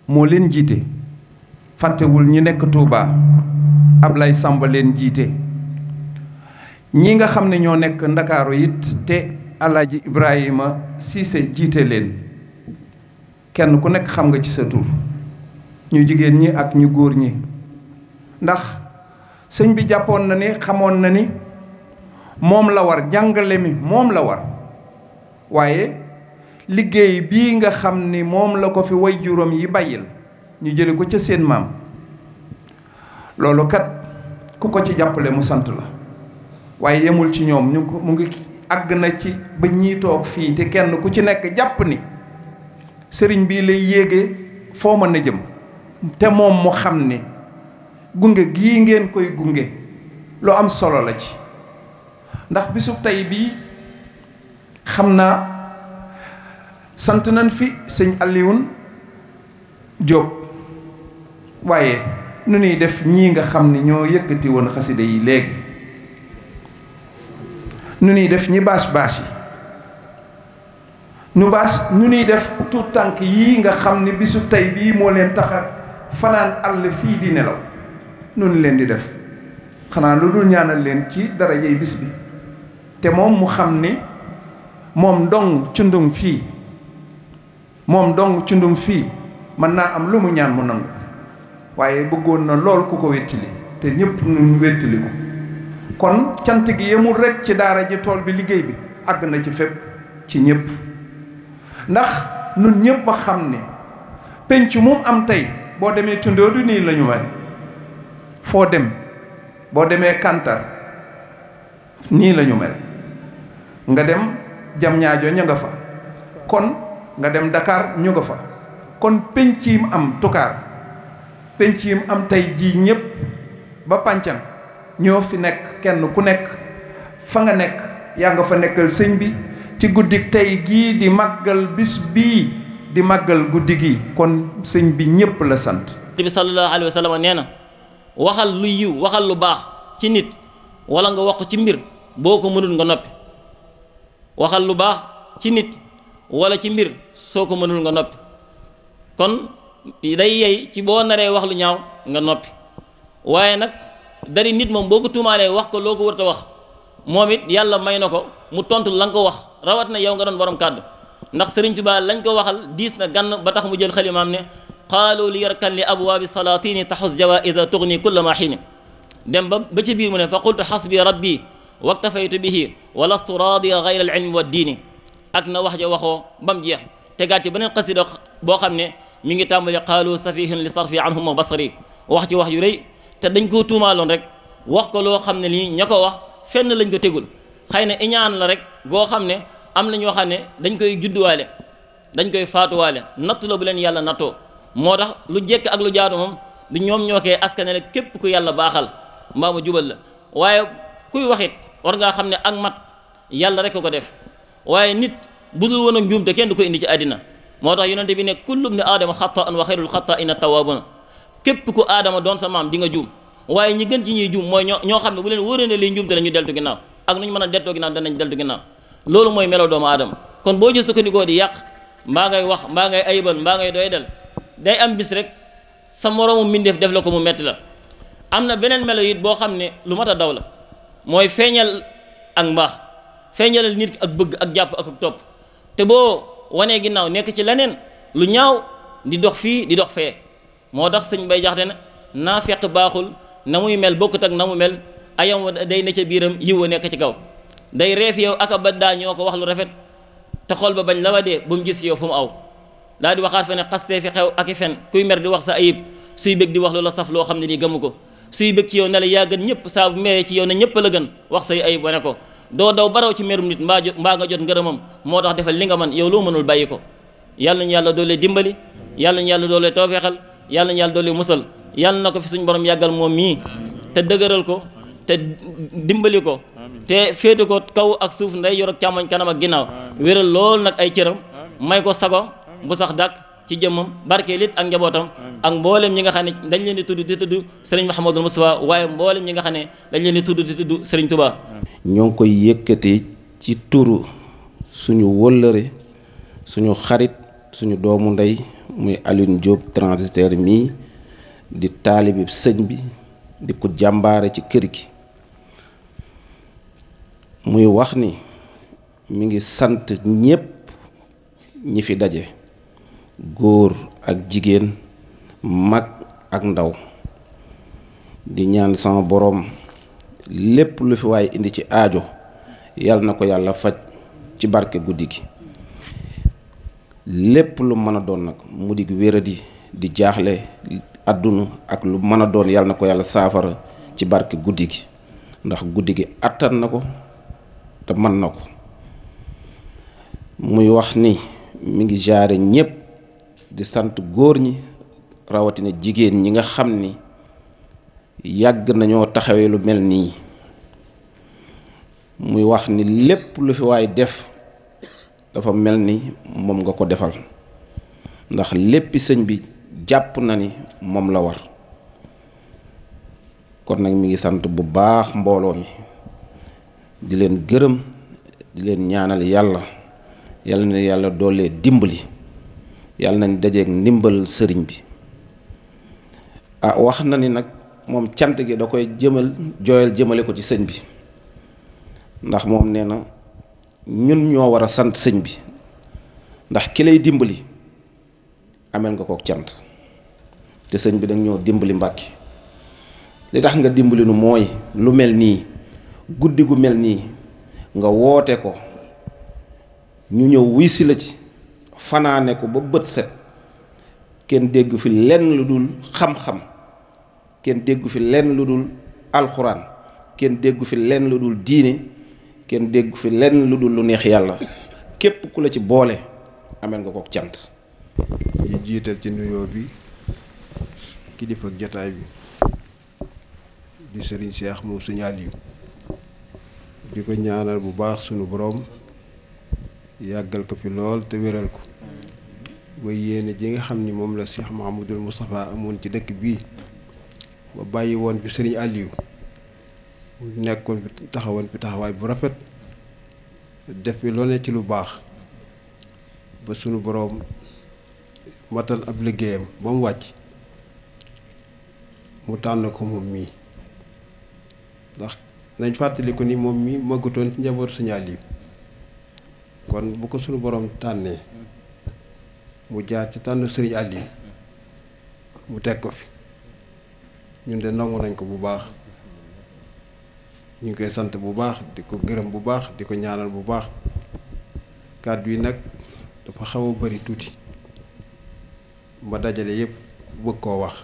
moo leen jiite fàttewul ñi nekk Touba Ablaye Samba leen jiite ñi nga xam ne ñoo nekk Ndakaaru it te Alaaji Ibrahima Cissé jiite leen kenn ku nekk xam nga ci sa tur ñu jigéen ñi ak ñu góor ñi ndax sëñ bi jàppoon na ni xamoon na ni moom la war jàngale mi moom la war waaye liggéey bii nga xam ni moom la ko fi way juróom yi bàyyil ñu jële ko ca seen maam loolu kat ku ko ci jàppale mu sant la waaye yemul ci ñoom mu ngi àgg na ci ba ñii toog fii te kenn ku ci nekk jàpp ni sëriñ bii lay yéege foo mën a jëm te moom mu xam ni gunge gii ngeen koy gunge lu am solo la ci ndax bisub tey bii xam naa sant nañ fi sëñ Alioune Diop waaye nu ñuy def ñii nga xam ni ñoo yëkkati woon xasida yi léegi nu ñuy def ñi baas yi nu ñuy def tuut tànk yii nga xam ni bisub tey bii moo leen taxa fanaan àll fii di nelaw noonu leen di def xanaa lu dul ñaanal leen ci darajey bis bi te moom mu xam ni moom dong cundum fii mën naa am lu mu ñaan mu nangu waaye bëggoon na lool ku ko wettili te ñëpp ñu wettili ko kon cant gi yemul rekk ci daara ji tool bi liggéey bi àgg na ci fépp ci ñëpp ndax nun ñëpp a xam ni penc mu am tey boo demee tundoo du nii la ñu mel foo dem boo demee Kantar nii la ñu mel nga dem Diamniadio ña nga fa kon nga dem Dakar ñu nga fa kon penc yi mu am Toucar penc yi mu am tey jii ñëpp ba Pàncang ñoo fi nekk kenn ku nekk fa nga nekk yaa nga fa nekkal sëñ bi ci guddi tey gii di màggal bis bii di màggal guddi gi kon sëñ bi ñëpp la sant. bi sallallahu alayhi wa sallam nee na waxal lu yiw waxal lu baax ci nit wala nga wax ko ci mbir boo ko mënul nga noppi waxal lu baax ci nit wala ci mbir soo ko mënul nga noppi kon day yey ci boo naree wax lu ñaaw nga noppi waaye nag dari nit moom boo ko tuumaalee wax ko loo ko wërta wax moom it yàlla may na ko mu tontu la nga ko wax rawat na yow nga doon borom kàddu ndax Sëriñ Tuubaa lañ ko waxal diis na gann ba tax mu jël xalimaam ne qaalu li yarkan li abwaabi salaatini taxus jawaïda tugni kulla ma xiini dem ba ci biir mu ne fa qultu xasbi rabbi waktafaytu bihi wa lastu raadiya gayra al ilmi wa diini ak na wax ja waxoo ba mu jeex tegaat ci beneen xasida boo xam ne mi ngi tàmbali qaalu safihin li sarfi anhum basari wax ci wax yu rëy te dañ koo tuumaaloon rek wax ko loo xam ne lii ña ko wax fenn lañ ko tegul xëy na iñaan la rek goo xam ne am na ñoo xam ne dañ koy judduwaale dañ koy faatuwaale nattu la bu leen yàlla nattoo moo tax lu jekk ak lu jaadu moom du ñoom ñoo koy askanale képp ku yàlla baaxal mbaa mu jubal la waaye kuy waxit war ngaa xam ne ak mat yàlla rek ko def waaye nit bu dul woon ak njuumte kenn du ko indi ci àddina moo tax yonente bi ne kullu ibni aadama xataan wa xayrul xataa'ina tawwaabuna képp ku aadama doon sa maam di nga juum waaye ñi gën ci ñuy juum mooy ñoo xam ne bu leen wóoree ne liy njuumte la ñu deltu ginnaaw ak nu ñu mën a deltoo ginnaaw danañ deltu ginnaaw loolu mooy melo doomu aadama kon boo jël sukkandikoo di yàq mbaa ngay wax mbaa ngay ayibal mbaa ngay doy del day am bis rek sa moroomu mbindeef def la ko mu metti la am na beneen melo it boo xam ne lu mat a daw la mooy feeñal ak mbaax feeñalal nit ak bëgg ak jàpp ak topp te boo wanee ginnaaw nekk ci leneen lu ñaaw di dox fii di dox fee moo tax sëñ Bay Jaxate ne naa fekk baaxul na muy mel bokkut ak na mu mel ayam wa day ne ca biiram yiw wa nekk ci kaw day reef yow aka ba daa ñoo ko wax lu rafet te xol ba bañ la wa dee bu mu gis yow fu mu aw daa di waxaat fe ne xastee fi xew ak i fen kuy mer di wax sa ayib suy bëgg di wax lu la saf loo xam ne nii gëmu ko suy bëgg ci yow ne la yaa gën ñëpp saa bu meree ci yow ne ñëpp la gën wax say ayib wane ko doo daw baraw ci merum nit mbaa nga jot ngërëmam moo tax defal li nga mën yow loo mënul bàyyi ko yàlla nañu yàlla doole dimbali yàlla nañu yàlla doole toofeexal yàlla nañu yàlla doole musal yàlla na ko fi suñu borom yàggal moom mii te dëgëral ko te dimbali ko te féete ko kaw ak suuf nday yor ak càmmoñ kanam ak ginnaaw wéral lool nag ay cëram may ko sago bu sax dàkk ci jëmmam barkeel it ak njabootam ak mboolem ñi nga xam ne dañ leen di tudd Serigne Mouhamadou Moustapha waaye mboolem ñi nga xam ne dañ leen di tudd Serigne Touba. ñoo ngi koy yëkkati ci turu suñu wëllëre suñu xarit suñu doomu ndey muy Alioune Diop transitaire mii di taalibi sëñ bi di ko jàmbaare ci kër gi muy wax ni mi ngi sant ñépp ñi fi daje góor ak jigéen mag ak ndaw di ñaan sama boroom lépp lu fi waaye indi ci aajo yàlla na ko yàlla faj ci barke guddi gi lépp lu mën a doon nag mu di wéradi di jaaxle àdduna ak lu mën a doon yàlla na ko yàlla saafara ci barke guddi gi ndax guddi gi attan na ko te mën na ko muy wax ni mi ngi jaare ñépp di sant góor ñi rawatina jigéen ñi nga xam ni yàgg nañoo taxawee lu mel nii muy wax ni lépp lu fi waay def dafa mel ni moom nga ko defal ndax léppi sëñ bi jàpp na ni moom la war kon nag mi ngi sant bu baax mbooloo mi di leen gërëm di leen ñaanal yàlla na yàlla doolee dimbali yàlla nañ dajeeg ndimbal sëriñ bi wax na ni nag moom cant gi da koy jooyal jëmale ko ci sëñ bi ndax moom nee na ñun ñoo war a sant sëñ bi ndax ki lay dimbali amel nga ko cant te sëñ bi danga ñoo dimbali Mbàkke li tax nga dimbali nu mooy lu mel nii guddi gu mel nii nga woote ko ñu ñëw wuy si la ci fanaane ko ba bët set kenn déggu fi lenn lu dul xam-xam kenn déggu fi lenn lu dul alxuraan kenn déggu fi lenn lu dul diine kenn déggu fi lenn lu dul lu neex yàlla képp ku la ci boole amel nga ko cant. yi jiital ci nuyoo bi kilifa ak jataay bi di Serigne Cheikh moom Serigne Aliou di ko ñaanal bu baax sunu borom yàggal ko fi lool te wéral ko ba yéene ji nga xam ni moom la Cheikh Mouhamadoul Moustapha amoon ci dëkk bii ba bàyyi woon fi Serigne Aliou nekkoon fi taxawoon fi taxawaay bu rafet def fi loo ne ci lu baax ba sunu boroom matal ab liggéeyam ba mu wàcc mu tànn ko moom mii ndax nañ fàttali ko ni moom mii maggutoon ci njabootu Serigne Aliou kon bu ko sunu boroom tànnee mu jaar ci tànn Serigne Aliou mu teg ko fi ñun de nangu nañ ko bu baax ñu ngi koy sant bu baax di ko gërëm bu baax di ko ñaanal bu baax kàddu yi nag dafa xaw a bari tuuti ma dajale yépp bëgg koo wax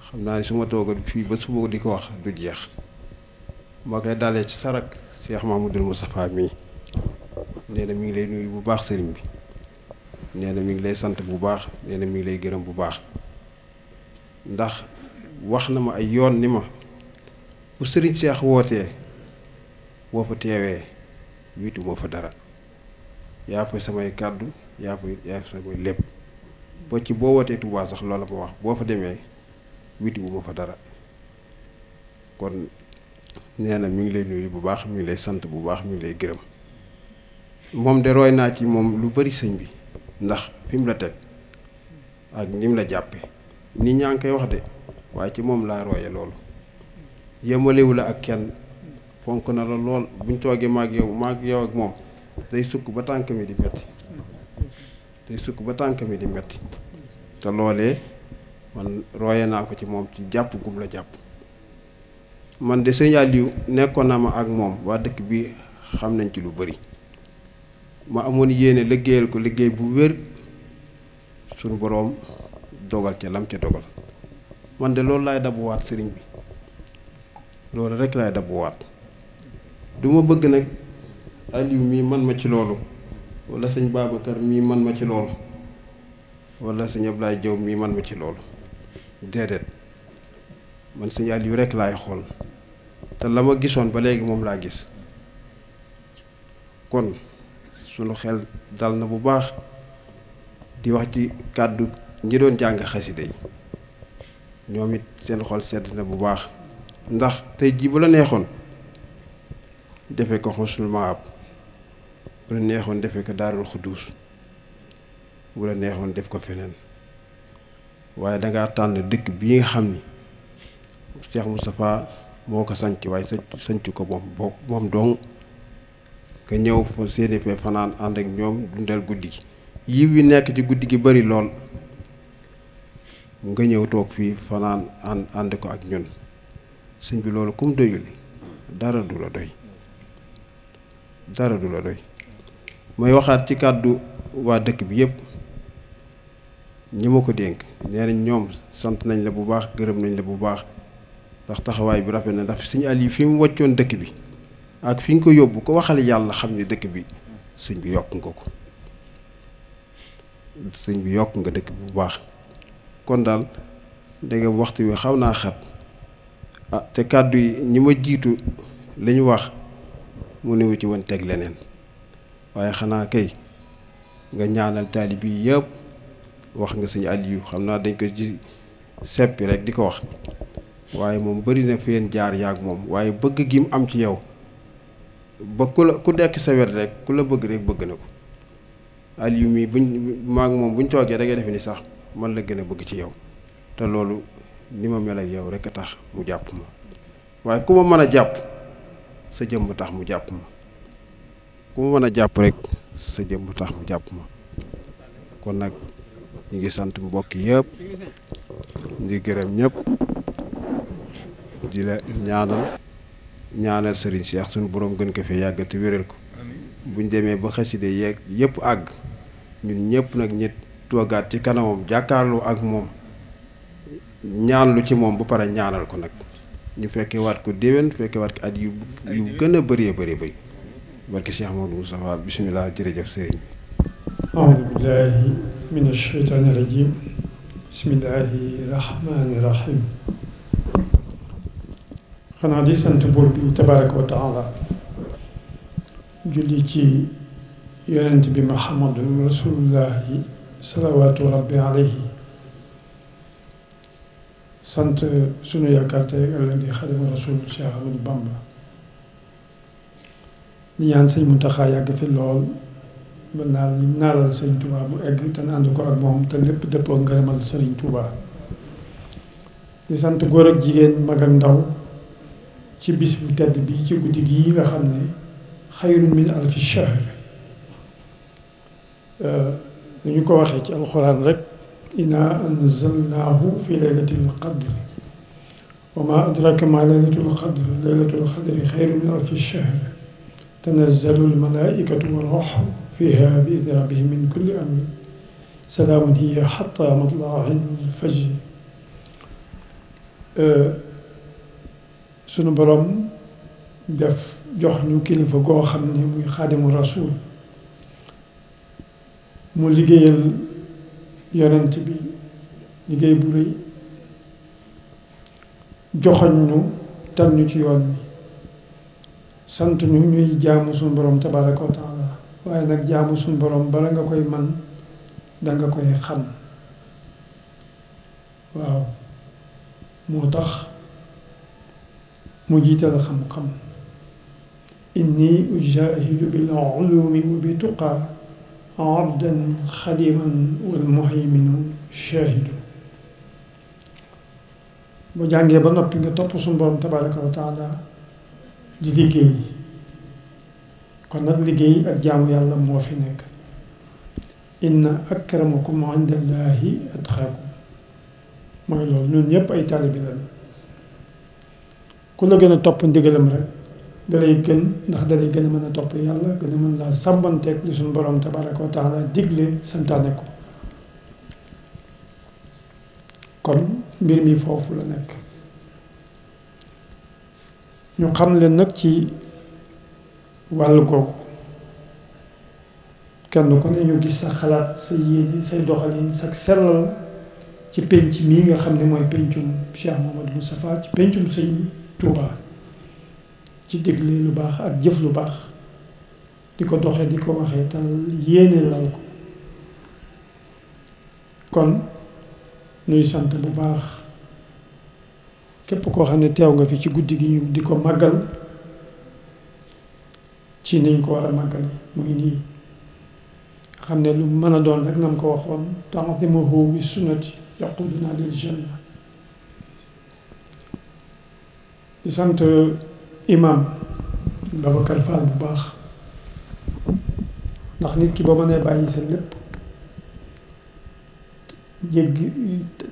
xam naa ni su ma toogoon fii ba suba di ko wax du jeex ma koy dalee ci sarak Cheikh Mouhamadoul Moustapha mii nee na mi ngi lay nuyu bu baax sëriñ bi nee na mi ngi lay sant bu baax nee na mi ngi lay gërëm bu baax ndax wax na ma ay yoon ni ma bu sëriñ Seex wootee boo fa teewee wiitu moo fa dara yaa fa samay kàddu yaa fa samay lépp ba ci boo wootee Tuubaa sax loola ma wax boo fa demee wiitu moo fa dara kon nee na mi ngi lay nuyu bu baax mi ngi lay sant bu baax mi ngi lay gërëm moom de roy naa ci moom lu bari sëñ bi ndax fi mu la teg ak ni mu la jàppe nit ñaa ngi koy wax de waaye ci moom laa roye loolu yemalewu la ak kenn fonk na la lool buñ toogee maag yow ak moom day sukk ba tànk mi di metti te loolee man roye naa ko ci moom ci jàpp gum la jàpp man de sëñ Aliou nekkoon na ma ak moom waa dëkk bi xam nañ ci lu bari ma amoon yéene liggéeyal ko liggéey bu wér suñu boroom dogal ca lam ca dogal man de loolu laay dabuwaat sëriñ bi loolu rek laay dabuwaat du ma bëgg nag Aliou mii man ma ci loolu wala sëñ Babacar mii man ma ci loolu wala sëñ Ablaye Diaw mii man ma ci loolu déedéet man sëñ Aliou rek laay xool te la ma gisoon ba léegi moom laa gis kon sunu xel dal na bu baax di wax ci kàddu ñi doon jàng xasida yi ñoom it seen xol sedd na bu baax ndax tey jii bu la neexoon defe ko Husnul Maab bu la neexoon defe ko Daarul Xuddus bu la neexoon def ko feneen waaye dangaa tànn dëkk bii nga xam ni Cheikh Moustapha moo ko sanc waaye sanc ko moom dong nga ñëw fa seeni fee fanaan ànd ak ñoom dundal guddi gi yiw yi nekk ci guddi gi bari lool nga ñëw toog fii fanaan ànd ko ak ñun sëñ bi loolu kum doyul dara du la doy mooy waxaat ci kàddu waa dëkk bi yépp ñi ma ko dénk nee nañ ñoom sant nañ la bu baax gërëm nañ la bu baax ndax taxawaay bi rafet na ndax sëñ Aliou fi mu wàccoon dëkk bi ak fi nga ko yóbbu ko waxal yàlla xam ne dëkk bi sëñ bi yokk nga ko sëñ bi yokk nga dëkk bi bu baax kon daal dégg waxtu wi xaw naa xat te kàddu yi ñi ma jiitu li ñu wax mu newu ci woon teg leneen waaye xanaa kay nga ñaanal taalib yi yëpp wax nga sëñ Aliou xam naa dañ ko ci seppi rek di ko wax waaye moom bari na feen jaar yaag moom waaye bëgg gi mu am ci yow ba ku dekk sa wet rek ku la bëgg rek bëgg na ko Aliou mii maag moom buñ toogee da ngay defe ni sax man la gën a bëgg ci yow te loolu ni ma mel ak yow rek a tax mu jàpp ma waaye ku ma mën a jàpp sa jëmm tax mu jàpp ma ku ma mën a jàpp rek sa jëmm tax mu jàpp ma kon nag ñu ngi sant mbokk yëpp di gërëm ñëpp di la ñaanal Serigne Cheikh suñu borom gën ko fee yàggal te wéral ko buñ demee ba xaside yeeg yëpp àgg ñun ñëpp nag ñi toogaat ci kanamam jàkkaarloo ak moom ñaan lu ci moom ba pare ñaanal ko nag ñu fekkee waat ko déwén fekkee waat ko at yu gën a bëree bëri barke Cheikh Mamadou Moustapha bisimilah jërëjëf sëriñ bi aoudu billahi min asheytaani rajim bismillahi rahmani rahim xanaa di sant buur bi tabaraka wa taala julli ci yonent bi Muhammadu rasulullahi salawaatu rabbi alayhi sant sunu yaakaar tey ëllëg di Xaadimu Rasuul Cheikh Ahmadou Bamba di ñaan sëñ Muntaxa yàgg fi lool ba naalal sëñ Touba mu egg te ànd ko ak moom te lépp dëppoo ngërëmal sëriñ Touba di sant góor ak jigéen mag ak ndaw ci bis bu tedd bi ci guddi gi nga xam ne xayrun min alfi shahr dañu ko waxee ci alxuraan rek inna anzalnaahu fi laylatil qadr wa ma adraka ma laylatul qadr laylatul qadri xayrun min alfi shahr tanazzalu almalaikatu warruuhu fiha bi idni rabbihim min kulli amrin salaamun hiya hatta matla'il fajr sunu borom def jox ñu kilifa goo xam ne muy xaadimu rasul mu liggéeyal yonent bi liggéey bu rëy joxoñ ñu tal ñu ci yoon mi sant ñu ñuy jaamu suñu borom tabaraka wa taala waaye nag jaamu suñu borom bala nga koy man danga koy xam waaw moo tax mu jiital xam-xam inni ujahidu bil ulumi wa bi tuqa abdan xadiman wal muhayminu shahidu bu jàngee ba noppi nga topp suñu borom tabaraka wa taala di liggéey kon nag liggéey ak jaamu yàlla moo fi nekk inna akramakum inda allahi atqaakum mooy loolu ñun ñëpp ay taalibi lañ ku la gën a topp ndigalam rek dalay gën ndax dalay gën a mën a topp yàlla gën a mën laa sàmbanteeg li suñu borom tabaraka wa taala digle santaane ko kon mbir mi foofu la nekk ñu xam leen nag ci wàllu googu kenn ku ne ñu gis sa xalaat sa yéene say doxalin sa sellal ci penc mii nga xam ne mooy pencum Cheikh Mouhamadou Moustapha ci pencum sëñ Touba ci digle lu baax ak jëf lu baax di ko doxee di ko waxee te yéene lal ko kon nuy sant bu baax képp koo xam ne teew nga fi ci guddi gi ñu di ko màggal ci niñ ko war a màggal mu ngi nii xam ne lu mën a doon rek nam ko waxoon ta'zimuhu bi sunnati yaquduna lil janna di sant imam Babacar Fall bu baax ndax nit ki ba mënee bàyyi sa lépp jéggi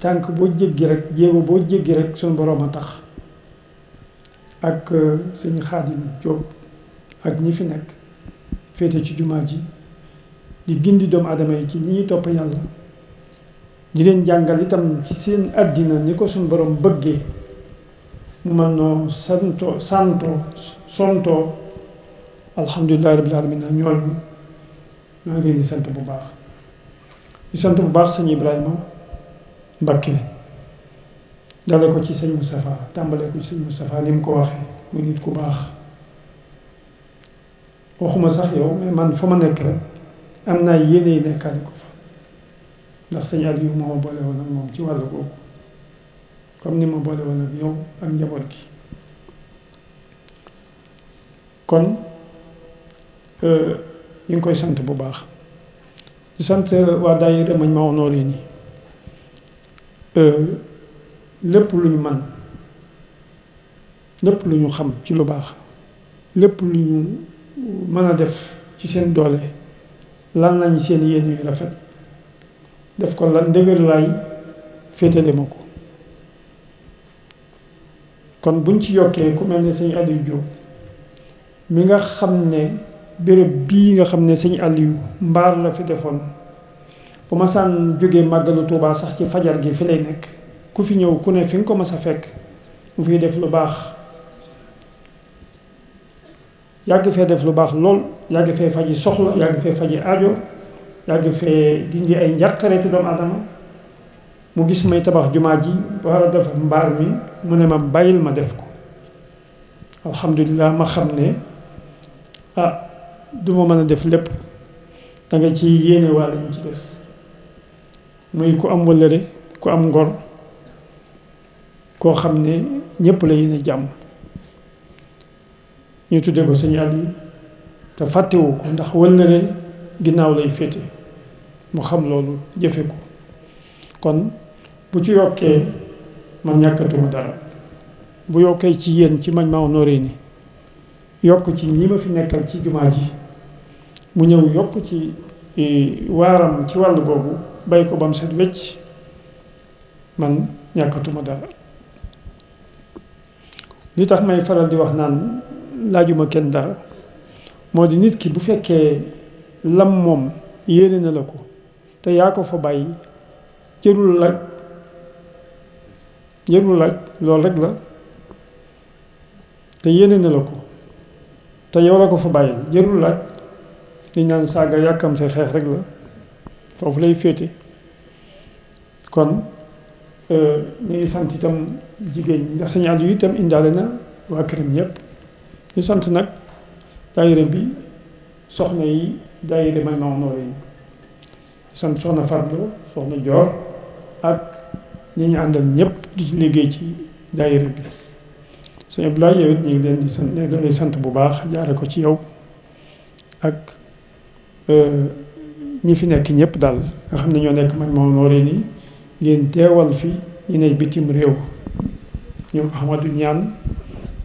tànk boo jéggi rek jéego boo jéggi rek suñu boroom a tax ak sëñ Xaadim Jóob ak ñi fi nekk féete ci jumaa ji di gindi doomu aadama yi ci ñi ñuy topp yàlla di leen jàngal itam ci seen àddina ni ko suñu borom bëggee mu mën noo sontoo alhamdulillahi rabbil alamin ñooñu maa ngi leen di sant bu baax di sant bu baax sëñ Ibrahima Mbakke dale ko ci sëñ Moustapha tàmbale ko ci sëñ Moustapha ni mu ko waxee mu nit ku baax waxuma sax yow mais man fa ma nekk rek am naa yéene yi nekkaale ko fa ndax sëñ Aliou moo ma boole woon ak moom ci wàllu googu comme ni ma boole woon ak yow ak njaboot gi kon ñu ngi koy sant bu baax di sant waa daayira Majmahun Nurayni lépp lu ñu man lépp lu ñu xam ci lu baax lépp lu ñu mën a def ci seen doole lan nañ seen yéen yu rafet def ko lan ndëgër laay féetale ma ko kon buñ ci yokkee ku mel ne sëñ Aliou Diop mi nga xam ne béréb bii nga xam ne sëñ Aliou mbaar la fi defoon bu ma saan jógee màggalu Tuubaa sax ci fajar gi fi lay nekk ku fi ñëw ku ne fi nga ko mas a fekk mu fiy def lu baax yàgg fee def lu baax lool yàgg fee faji soxla yàgg fee faji aajo yàgg fee dindi ay njàqare ci doomu aadama mu gis may tabax jumaa ji war a def mbaar mi mu ne ma bàyyil ma def ko alhamdulilah ma xam ne du ma mën a def lépp da nga ci yéene walla ñu ci des muy ku am wëllëre ku am ngor koo xam ne ñépp la yéene jàmm ñu tuddee ko sëñ Aliou te fàttewu ko ndax wëllëre ginnaaw lay féete mu xam loolu jëfe ko kon bu ci yokkee man ñàkkatuma dara bu yokkee ci yéen ci Majmahun Nurayni yokk ci ñi ma fi nekkal ci jumaa ji mu ñëw yokk ci waaram ci wàll googu bay ko ba mu set wecc man ñàkkatuma dara li tax may faral di wax naan laajuma kenn dara moo di nit ki bu fekkee lam moom yéene na la ko te yaa ko fa bàyyi jërul laaj loolu rek la te yéene na la ko te yow la ko fa bàyyi jërul laaj li naan saaga yàkkamte xeex rek la foofu lay féete kon ñu ngi sant itam jigéen ñi ndax sëñ Aliou itam indaale na waa këram ñëpp. ñu sant nag daayira bi soxna yi daayira Majmahun Nurayni sant soxna Farlo soxna Joor ak ñi ñu àndal ñëpp di ci liggéey ci daayira bi. sëñ Abdoulaye yow it ñu ngi leen di sant da ngay sant bu baax jaare ko ci yow ak ñi fi nekk ñëpp daal nga xam ne ñoo nekk Majmahun Nurayni ngeen teewal fi ñu ne bitim réew ñoom Ahmadou Ñaan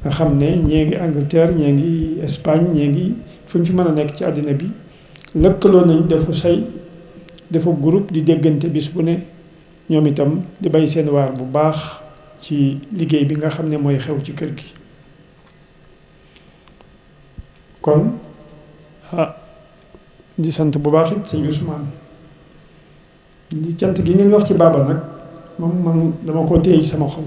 nga xam ne ñee ngi Angleterre ñee ngi Espagne ñee ngi fu ñu fi mën a nekk ci àddina bi lëkkaloo nañ defu say defu groupe di déggante bis bu ne ñoom itam di bay seen waar bu baax ci liggéey bi nga xam ne mooy xew ci kër gi. kon di sant bu baax it sëñ Ousmane di cant gi ngeen wax ci baaba nag moom man dama ko téye ci sama xol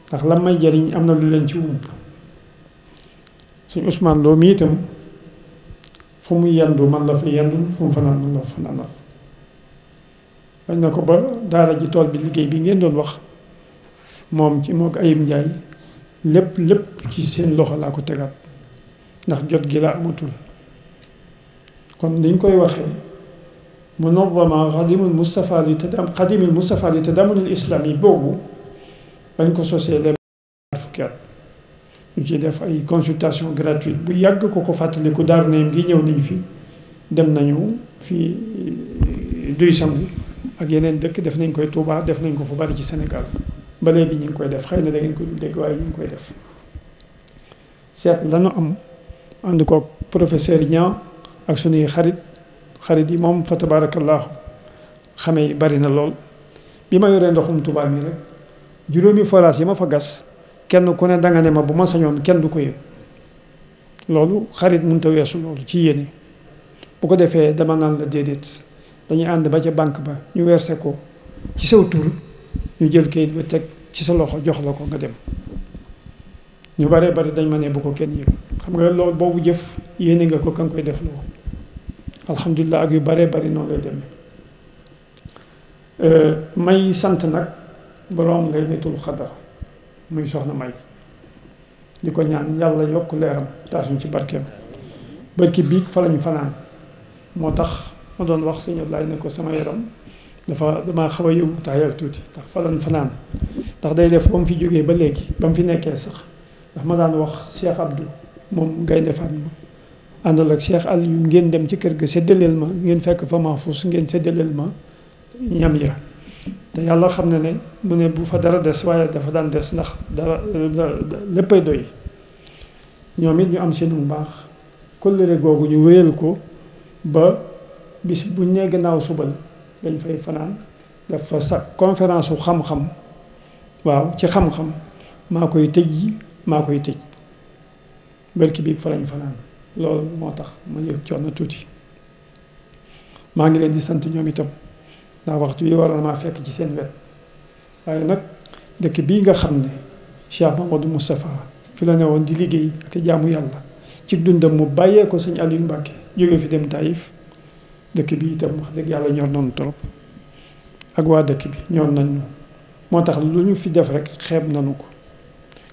ndax lan may jariñ am na lu leen ci wump sëñ Ousmane loo mi itam fu mu yendu man la fa yendu fu mu fanaan man la fa fanaanal bañ na ko ba daara ji tool bi liggéey bi ngeen doon wax moom ci moo ko Ayib Njaay lépp ci seen loxo laa ko tegaat ndax jot gi laa amatul kon liñ koy waxee munazama xadimul Mustafa li tadamunil islam yi boobu bañ ko sosee leen fukki at ñu ci def ay consultation gratuite bu yàgg ko fàttaliku Daaru Naim gi ñëw nañ fi dem nañu fi duy sangu ak yeneen dëkk def nañ koy Touba def nañ ko fu bari ci Sénégal ba léegi ñu ngi koy def xëy na da ngeen ko dul dégg waaye ñu ngi koy def seet lañu am ànd ko professeur Niang ak suñuy xarit yi moom fa tabarakallahu xame yi bari na lool bi ma yoree ndoxum Touba mi rek juróomi forage yi ma fa gas kenn ku ne danga ne ma bu ma sañoon kenn du ko yëg loolu xarit mënut a weesu loolu ci yéene bu ko defee dama naan la déedéet dañuy ànd ba ca banque ba ñu verser ko ci saw tur ñu jël kayit ba teg ci sa loxo jox la ko nga dem ñu baree bari dañ ma ne bu ko kenn yëg xam nga loolu boobu jëf yéene nga ko ka nga koy def loo alhamdulilah ak yu baree bari noonu lay demee may sant nag boroom laylatul xadar muy soxna May di ko ñaan yàlla yokk leeram taasuñ ci barkeem barki biig fa lañ fanaan moo tax ma doon wax sëñ Ablaye ne ko sama yaram damaa xaw a yóbbu taayal tuuti ndax fa lañ fanaan ndax day def ba mu fi jógee ba léegi ba mu fi nekkee sax ndax ma daan wax Cheikh Abdou moom Gaynde Fatma àndal ak Cheikh Aliou ngeen dem ci kër ga séddaleel ma ngeen fekk fa Mahfous ngeen séddaleel ma ñam ya te yàlla xam ne ne mu ne bu fa dara des waaye dafa daan des ndax dara léppay doy ñoom it ñu am seenu mbaax kóllëre googu ñu wéyal ko ba bis bu ñu nee gannaaw subal dañ fay fanaan def fa sa conférence su xam-xam waaw ci xam-xam maa koy tëj barki bii fa lañ fanaan loolu moo tax ma yëg coono tuuti maa ngi leen di sant ñoom itam ndax waxtu yi war na maa fekk ci seen wet waaye nag dëkk bii nga xam ne Cheikh Mamadou Moustapha fi la ne woon di liggéey ak jaamu yàlla ci dundam mu bàyyee ko sëñ Aliou Mbacke jóge fi dem Taïf dëkk bi itam wax dëgg yàlla ñor nañu trop ak waa dëkk bi ñor nañu moo tax lu ñu fi def rek xeeb nañu ko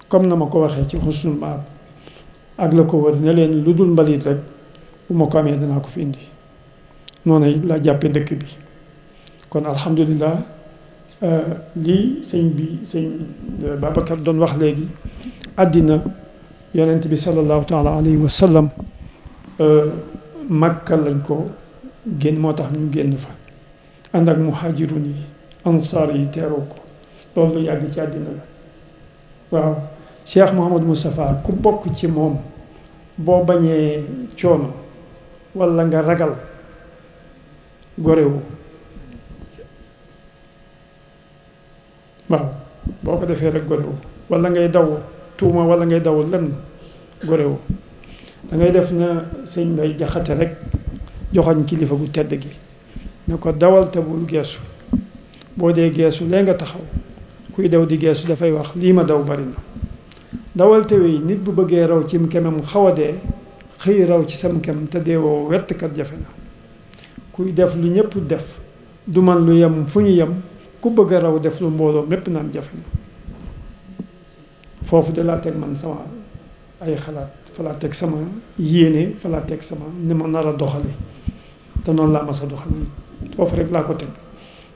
comme na ma ko waxee ci Husnul Maab ak la ko wër ne leen lu dul mbalit rek bu ma ko amee danaa ko fi indi noonu it laa jàppee dëkk bi kon alhamdulilah lii sëñ Babacar doon wax léegi àddina yonent bi sallallahu taala alayhi wa sallam Makka lañ ko génn moo tax ñu génn fa ànd ak muhajirun yi ansaar yi teeroo ko loolu lu yàgg ci àddina la waaw Cheikh Mouhamadou Moustapha ku bokk ci moom boo bañee coono walla nga ragal gorewu waaw boo ko defee rek gorewu walla ngay daw tuuma walla ngay daw lenn gorewu da ngay def na sëñ Mbay Jaxate rek joxoñ kilifa gu tedd gi ne ko dawal te bul geesu boo dee geesu lee nga taxaw kuy daw di geesu dafay wax lii ma daw bari na dawal te wey nit bu bëggee raw cim kemam xaw a dee xëy raw ci sam kem te deewoo wettkat jafe na kuy def lu ñëpp def du man lu yem fu ñu yem ku bëgg a raw def lu mbooloo mépp naan jafe na foofu de laa teg man sama ay xalaat fa laa teg sama yéene fa laa teg sama ni ma nar a doxale te noonu laa mas a doxale foofu rek laa ko teg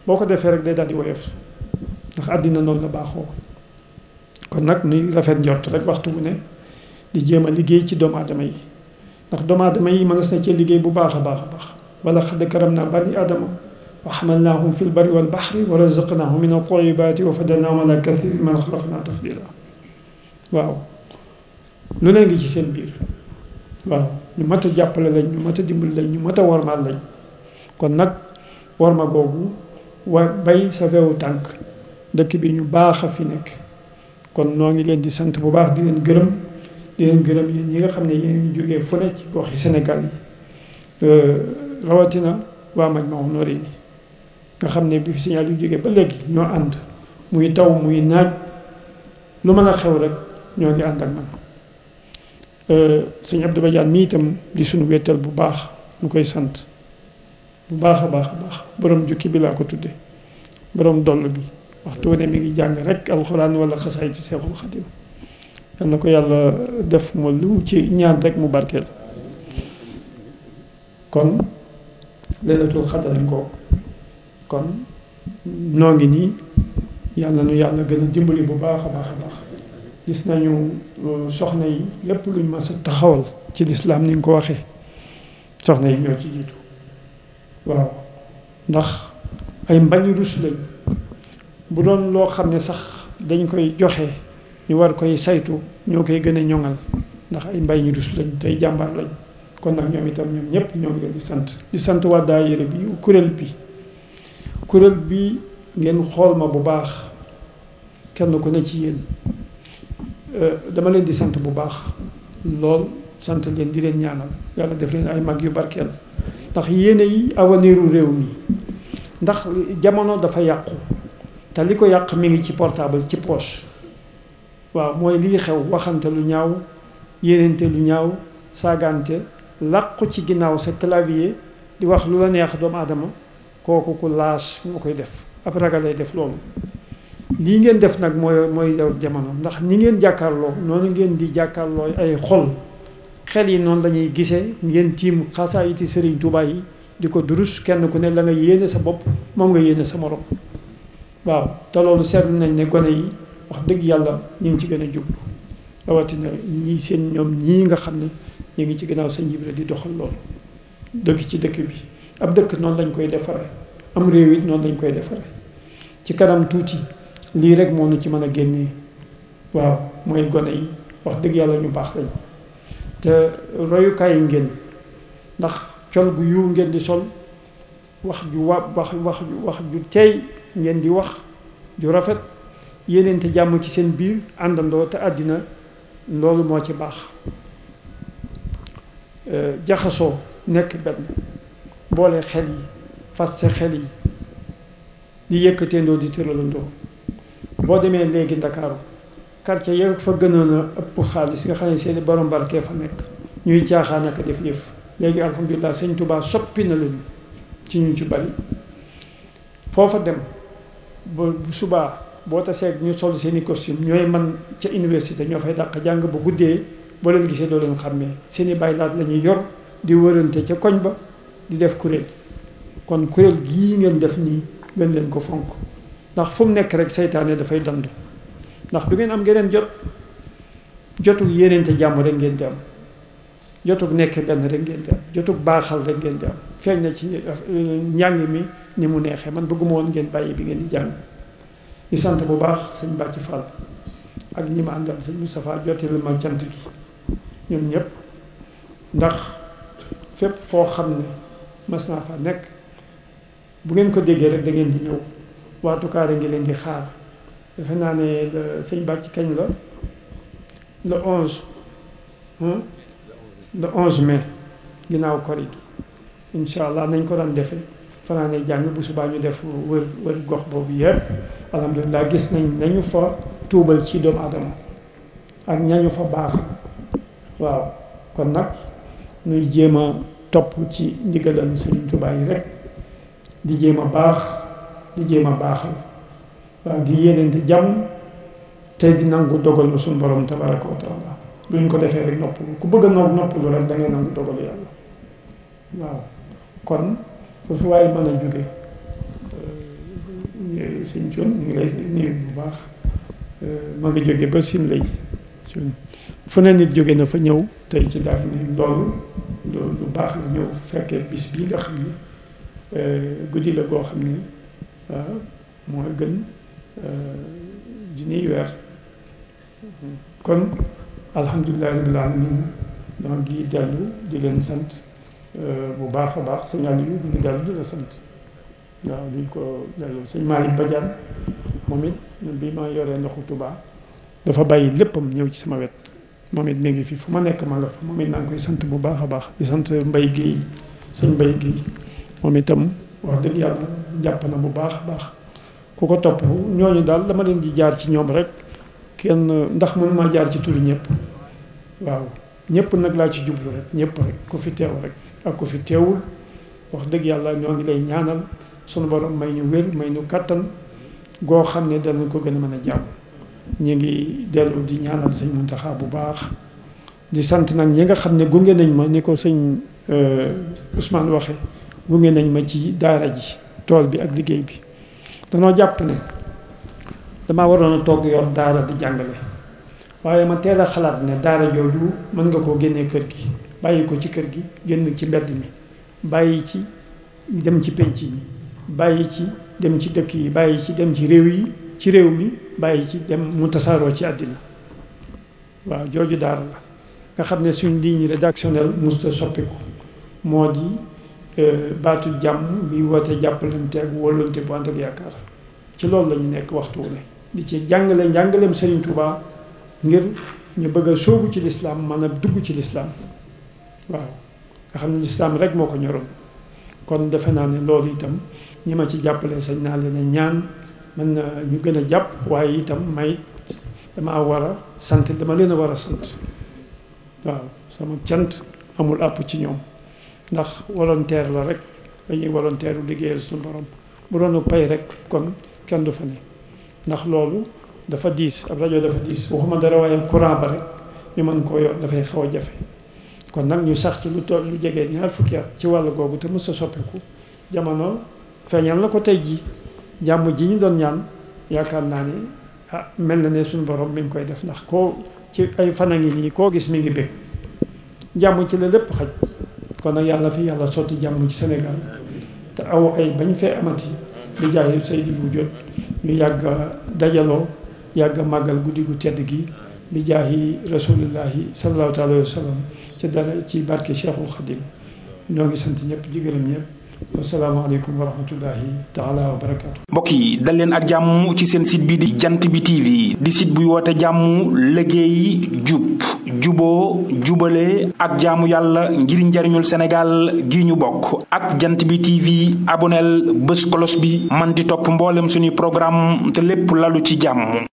boo ko defee rek day daal di woyof ndax àddina noonu la baaxoo kon nag nuy rafet njort rek waxtu bu ne di jéem a liggéey ci doomu aadama yi ndax doomu aadama yi mënees na cee liggéey bu baax a baax a baax wala xad karamnaa bani aadama wa xamalnaahum fi lbari walbaxri wa razaqnaahum min at-tayyibaati wa faddalnaahum alaa kathiirin mimman xalaqnaa tafdiilaa waaw lu ne ngi ci seen biir waaw ñu mat a jàppale lañ ñu mat a dimbali lañ ñu mat a wormaal lañ kon nag worma googu bay sa wewu tànk dëkk bi ñu baax a fi nekk kon noo ngi leen di sant bu baax di leen gërëm yéen ñi nga xam ne yéen ngi jógee fu ne ci goxi Sénégal yi rawatina waa Majmahun Nurayni nga xam ne bi fi signal yu jógee ba léegi ñoo ànd muy taw muy naaj lu mën a xew rek ñoo ngi ànd ak man sëñ Abdou Badiane mii itam di suñu wéttal bu baax ñu koy sant bu baax a baax a baax borom jukki bi laa ko tudde borom doll bi waxtu ne mi ngi jàng rek alxuraan wala xasaay ci Seexul Xadim yal na ko yàlla def mu lu ci ñaan rek mu barkeel kon Laylatul Qadr lañ ko kon noo ngi nii yàlla nu yàlla gën a dimbali bu baax a baax a baax gis nañu soxna yi lépp luñ ma sa taxawal ci lislaam ni nga ko waxee soxna yi ñoo ci jiitu waaw ndax ay mbañu rus lañ bu doon loo xam ne sax dañ koy joxe ñu war koy saytu ñoo koy gën a ñoŋal ndax ay mbay ñu rus lañ tey jàmbaar lañ kon nag ñoom itam ñoom ñëpp ñoo ngi leen di sant waa daayira bi kuréel bi ngeen xool ma bu baax kenn ku ne ci yéen dama leen di sant bu baax lool sant leen di leen ñaanal yàlla def leen ay mag yu barkeel ndax yéene yi aveniru réew mi ndax jamono dafa yàqu te li ko yàq mi ngi ci portable ci poche waaw mooy lii xew waxante lu ñaaw yéenente lu ñaaw saagante làqu ci ginnaaw sa clavier di wax lu la neex doomu aadama kooku ku laas moo koy def ab ragalay def loolu lii ngeen def nag mooy daw jamono ndax ni ngeen jàkkaarloo noonu ngeen di jàkkaarloo ay xel yi noonu lañuy gisee ngeen tiim xasaayiti Sëriñ Tuubaa yi di ko durus kenn ku ne la nga yéene sa bopp moom nga yéene sa morom waaw te loolu seetlu nañ ne gone yi wax dëgg yàlla ñu ngi ci gën a jublu rawatina ñii seen ñoom ñii nga xam ne ñu ngi ci gannaaw Sëñ Ibra di doxal loolu dëkk ci dëkk bi ab dëkk noonu lañ koy defare am réew it noonu lañ koy defare ci kanam tuuti lii rek moo nu ci mën a génnee waaw mooy gone yi wax dëgg yàlla ñu baax lañ te royukaay ngeen ndax col gu yiw ngeen di sol wax ju teey ngeen di wax ju rafet yéeneente jàmm ci seen biir àndandoo te àddina loolu moo ci baax jaxasoo nekk benn boole xel yi fas sa xel yi di yëkkateendoo di tëralandoo boo demee léegi Ndakaaru quartier ya fa gënoon a ëpp xaalis nga xam ne seeni borom barke fa nekk ñuy caaxaan ak def yëf léegi alhamdulilah Sëñ Tuubaa soppi na leen ci ñu ci bari foofa dem bu subaa boo taseeg ñu sol seeni costume ñooy man ca université ñoo fay dàq jàng ba guddee boo leen gisee doo leen xàmmee seeni baylaat la ñuy yor di wërante ca koñ ba di def kuréel kon kuréel gii ngeen def nii gën leen ko fonk ndax fu mu nekk rek seytaane dafay dandu ndax du ngeen am geneen jotug yéeneente jàmm rek ngeen di am jotug nekk benn rek ngeen di am jotug baaxal rek ngeen di am feeñ na ci njàng mi ni mu neexee man bëgguma woon ngeen bàyyi bi ngeen di jàng di sant bu baax sëñ Bàcci Fall ak ñi ma àndal sëñ Moustapha jottali ma cant gi ñun ñëpp ndax fépp foo xam ne mas naa fa nekk bu ngeen ko déggee rek da ngeen di ñëw waatu kaare ngi leen di xaar defe naa ne sëñ Bàcci kañ la le 11 mai ginnaaw kori gi incha allah nañ ko daan defee fanaane jàng bu subaa ñu def wër gox boobu yëpp alhamdulilah gis nañu fa tuubal ci doomu aadama ak ñañu fa baax waaw kon nag ñuy jéem a topp ci ndigalal Sëriñ Tuubaa yi rek di jéem a baax di jéem a baaxal waaw di yéeneente jàmm tey di nangu dogalu suñu borom tabaraka wa taala luñ ko defee rek noppalu ku bëgg a noppalu rek da ngay nangu dogalu yàlla waaw kon foofu waaye mën a jóge sëñ Thion ñu ngi lay nuyu bu baax ma nga jóge ba sin lay fu ne nit jóge na fa ñëw tey ci daal ni loolu lu baax la ñëw fekkee bis bii nga xam ne guddi la goo xam ne mooy gën junniy weer kon alhamdulilahi rabbil alamin ñoo ngi dellu di leen sant bu baax a baax sëñ Aliou ñu ngi dellu di la sant waaw duñ ko dellu sëñ Malick Badiane moom it bi ma yoree ndoxu Touba dafa bàyyi léppam ñëw ci sama wet moom it mi ngi fi fu ma nekk ma nga fa moom it naa ngi koy sant bu baax a baax di sant Mbaye Guèye sëñ Mbaye Guèye moom itam wax dëgg yàlla jàpp na bu baax a baax ku ko topp ñooñu daal dama leen di jaar ci ñoom rek kenn ndax mënu maa jaar ci turu ñëpp waaw ñëpp nag laa ci jublu rek ñëpp rek ku fi teew rek ak ku fi teewul wax dëgg yàlla ñoo ngi lay ñaanal sunu borom may ñu wér may ñu kàttan goo xam ne danañ ko gën a mën a jàmm ñu ngi dellu di ñaanal sëñ Muntaxa bu baax di sant nag ñi nga xam ne gunge nañ ma ni ko sëñ Ousmane waxe gunge nañ ma ci daara ji tool bi ak liggéey bi danoo jàpp ne damaa waroon a toog yor daara di jàngale waaye ma teel a xalaat ne daara jooju mën nga koo génnee kër gi bàyyi ko ci kër gi génn ci mbedd mi bàyyi ci dem ci penc yi bàyyi ci dem ci dëkk yi bàyyi ci dem ci réew yi ci réew mi bàyyi ci dem mu tasaaroo ci àddina waaw jooju daara la nga xam ne suñ ligne rédactionnelle musta soppiku moo di baatu jàmm bi woote jàppalante ak wóolante bu ànd ak yaakaar ci loolu la ñu nekk waxtu wu ne di ci jàngale njàngaleem Serigne Touba ngir ñu bëgg a sóobu ci lislaam mën a dugg ci lislaam waaw nga xam ne lislaam rek moo ko ñoroon kon defe naa ne loolu itam ñi ma ci jàppale sañ naa leen a ñaan mën na ñu gën a jàpp waaye itam may dama war a sant dama leen a war a sant waaw sama cant amul àpp ci ñoom ndax volontaire la rek dañuy volontaire u liggéeyal suñu borom bu doonu pay rek kon kenn du fa ne ndax loolu dafa diis ab rajo dafa diis waxuma dara waaye courant ba rek ñu mën koo yor dafay xaw a jafe kon nag ñu sax ci lu toll lu jege ñaar fukki at ci wàll googu te mës a soppeeku jamono feeñal na ko tey ji jàmm ji ñu doon ñaan yaakaar naa ne mel na ne suñu borom mi ngi koy def ndax koo ci ay fan a ngi nii koo gis mi ngi bég jàmm ci la lépp xaj kon nag yàlla fi yàlla sotti jàmm ci Sénégal te aw ay bañ fee amati di jaay Seydi bu jot ñu yàgg dajaloo yàgg màggal guddi gu tedd gi bi jaahi rasulillahi sallallahu alayhi wa sallam ci dara ci barke Cheikhul Khadim ñoo ngi sant ñëpp di gërëm ñëpp wasalaamaaleykum wa rahmatullahi taala wa barakaatu. mbokk yi dal leen ak jàmm ci seen site bi di jant bi TV di site buy woote jàmm liggéey jub juboo jubale ak jaamu yàlla ngir njariñul Sénégal gi ñu bokk ak jant bi TV aboneel bés kolos bi man di topp mboolem suñuy programme te lépp lalu ci jàmm.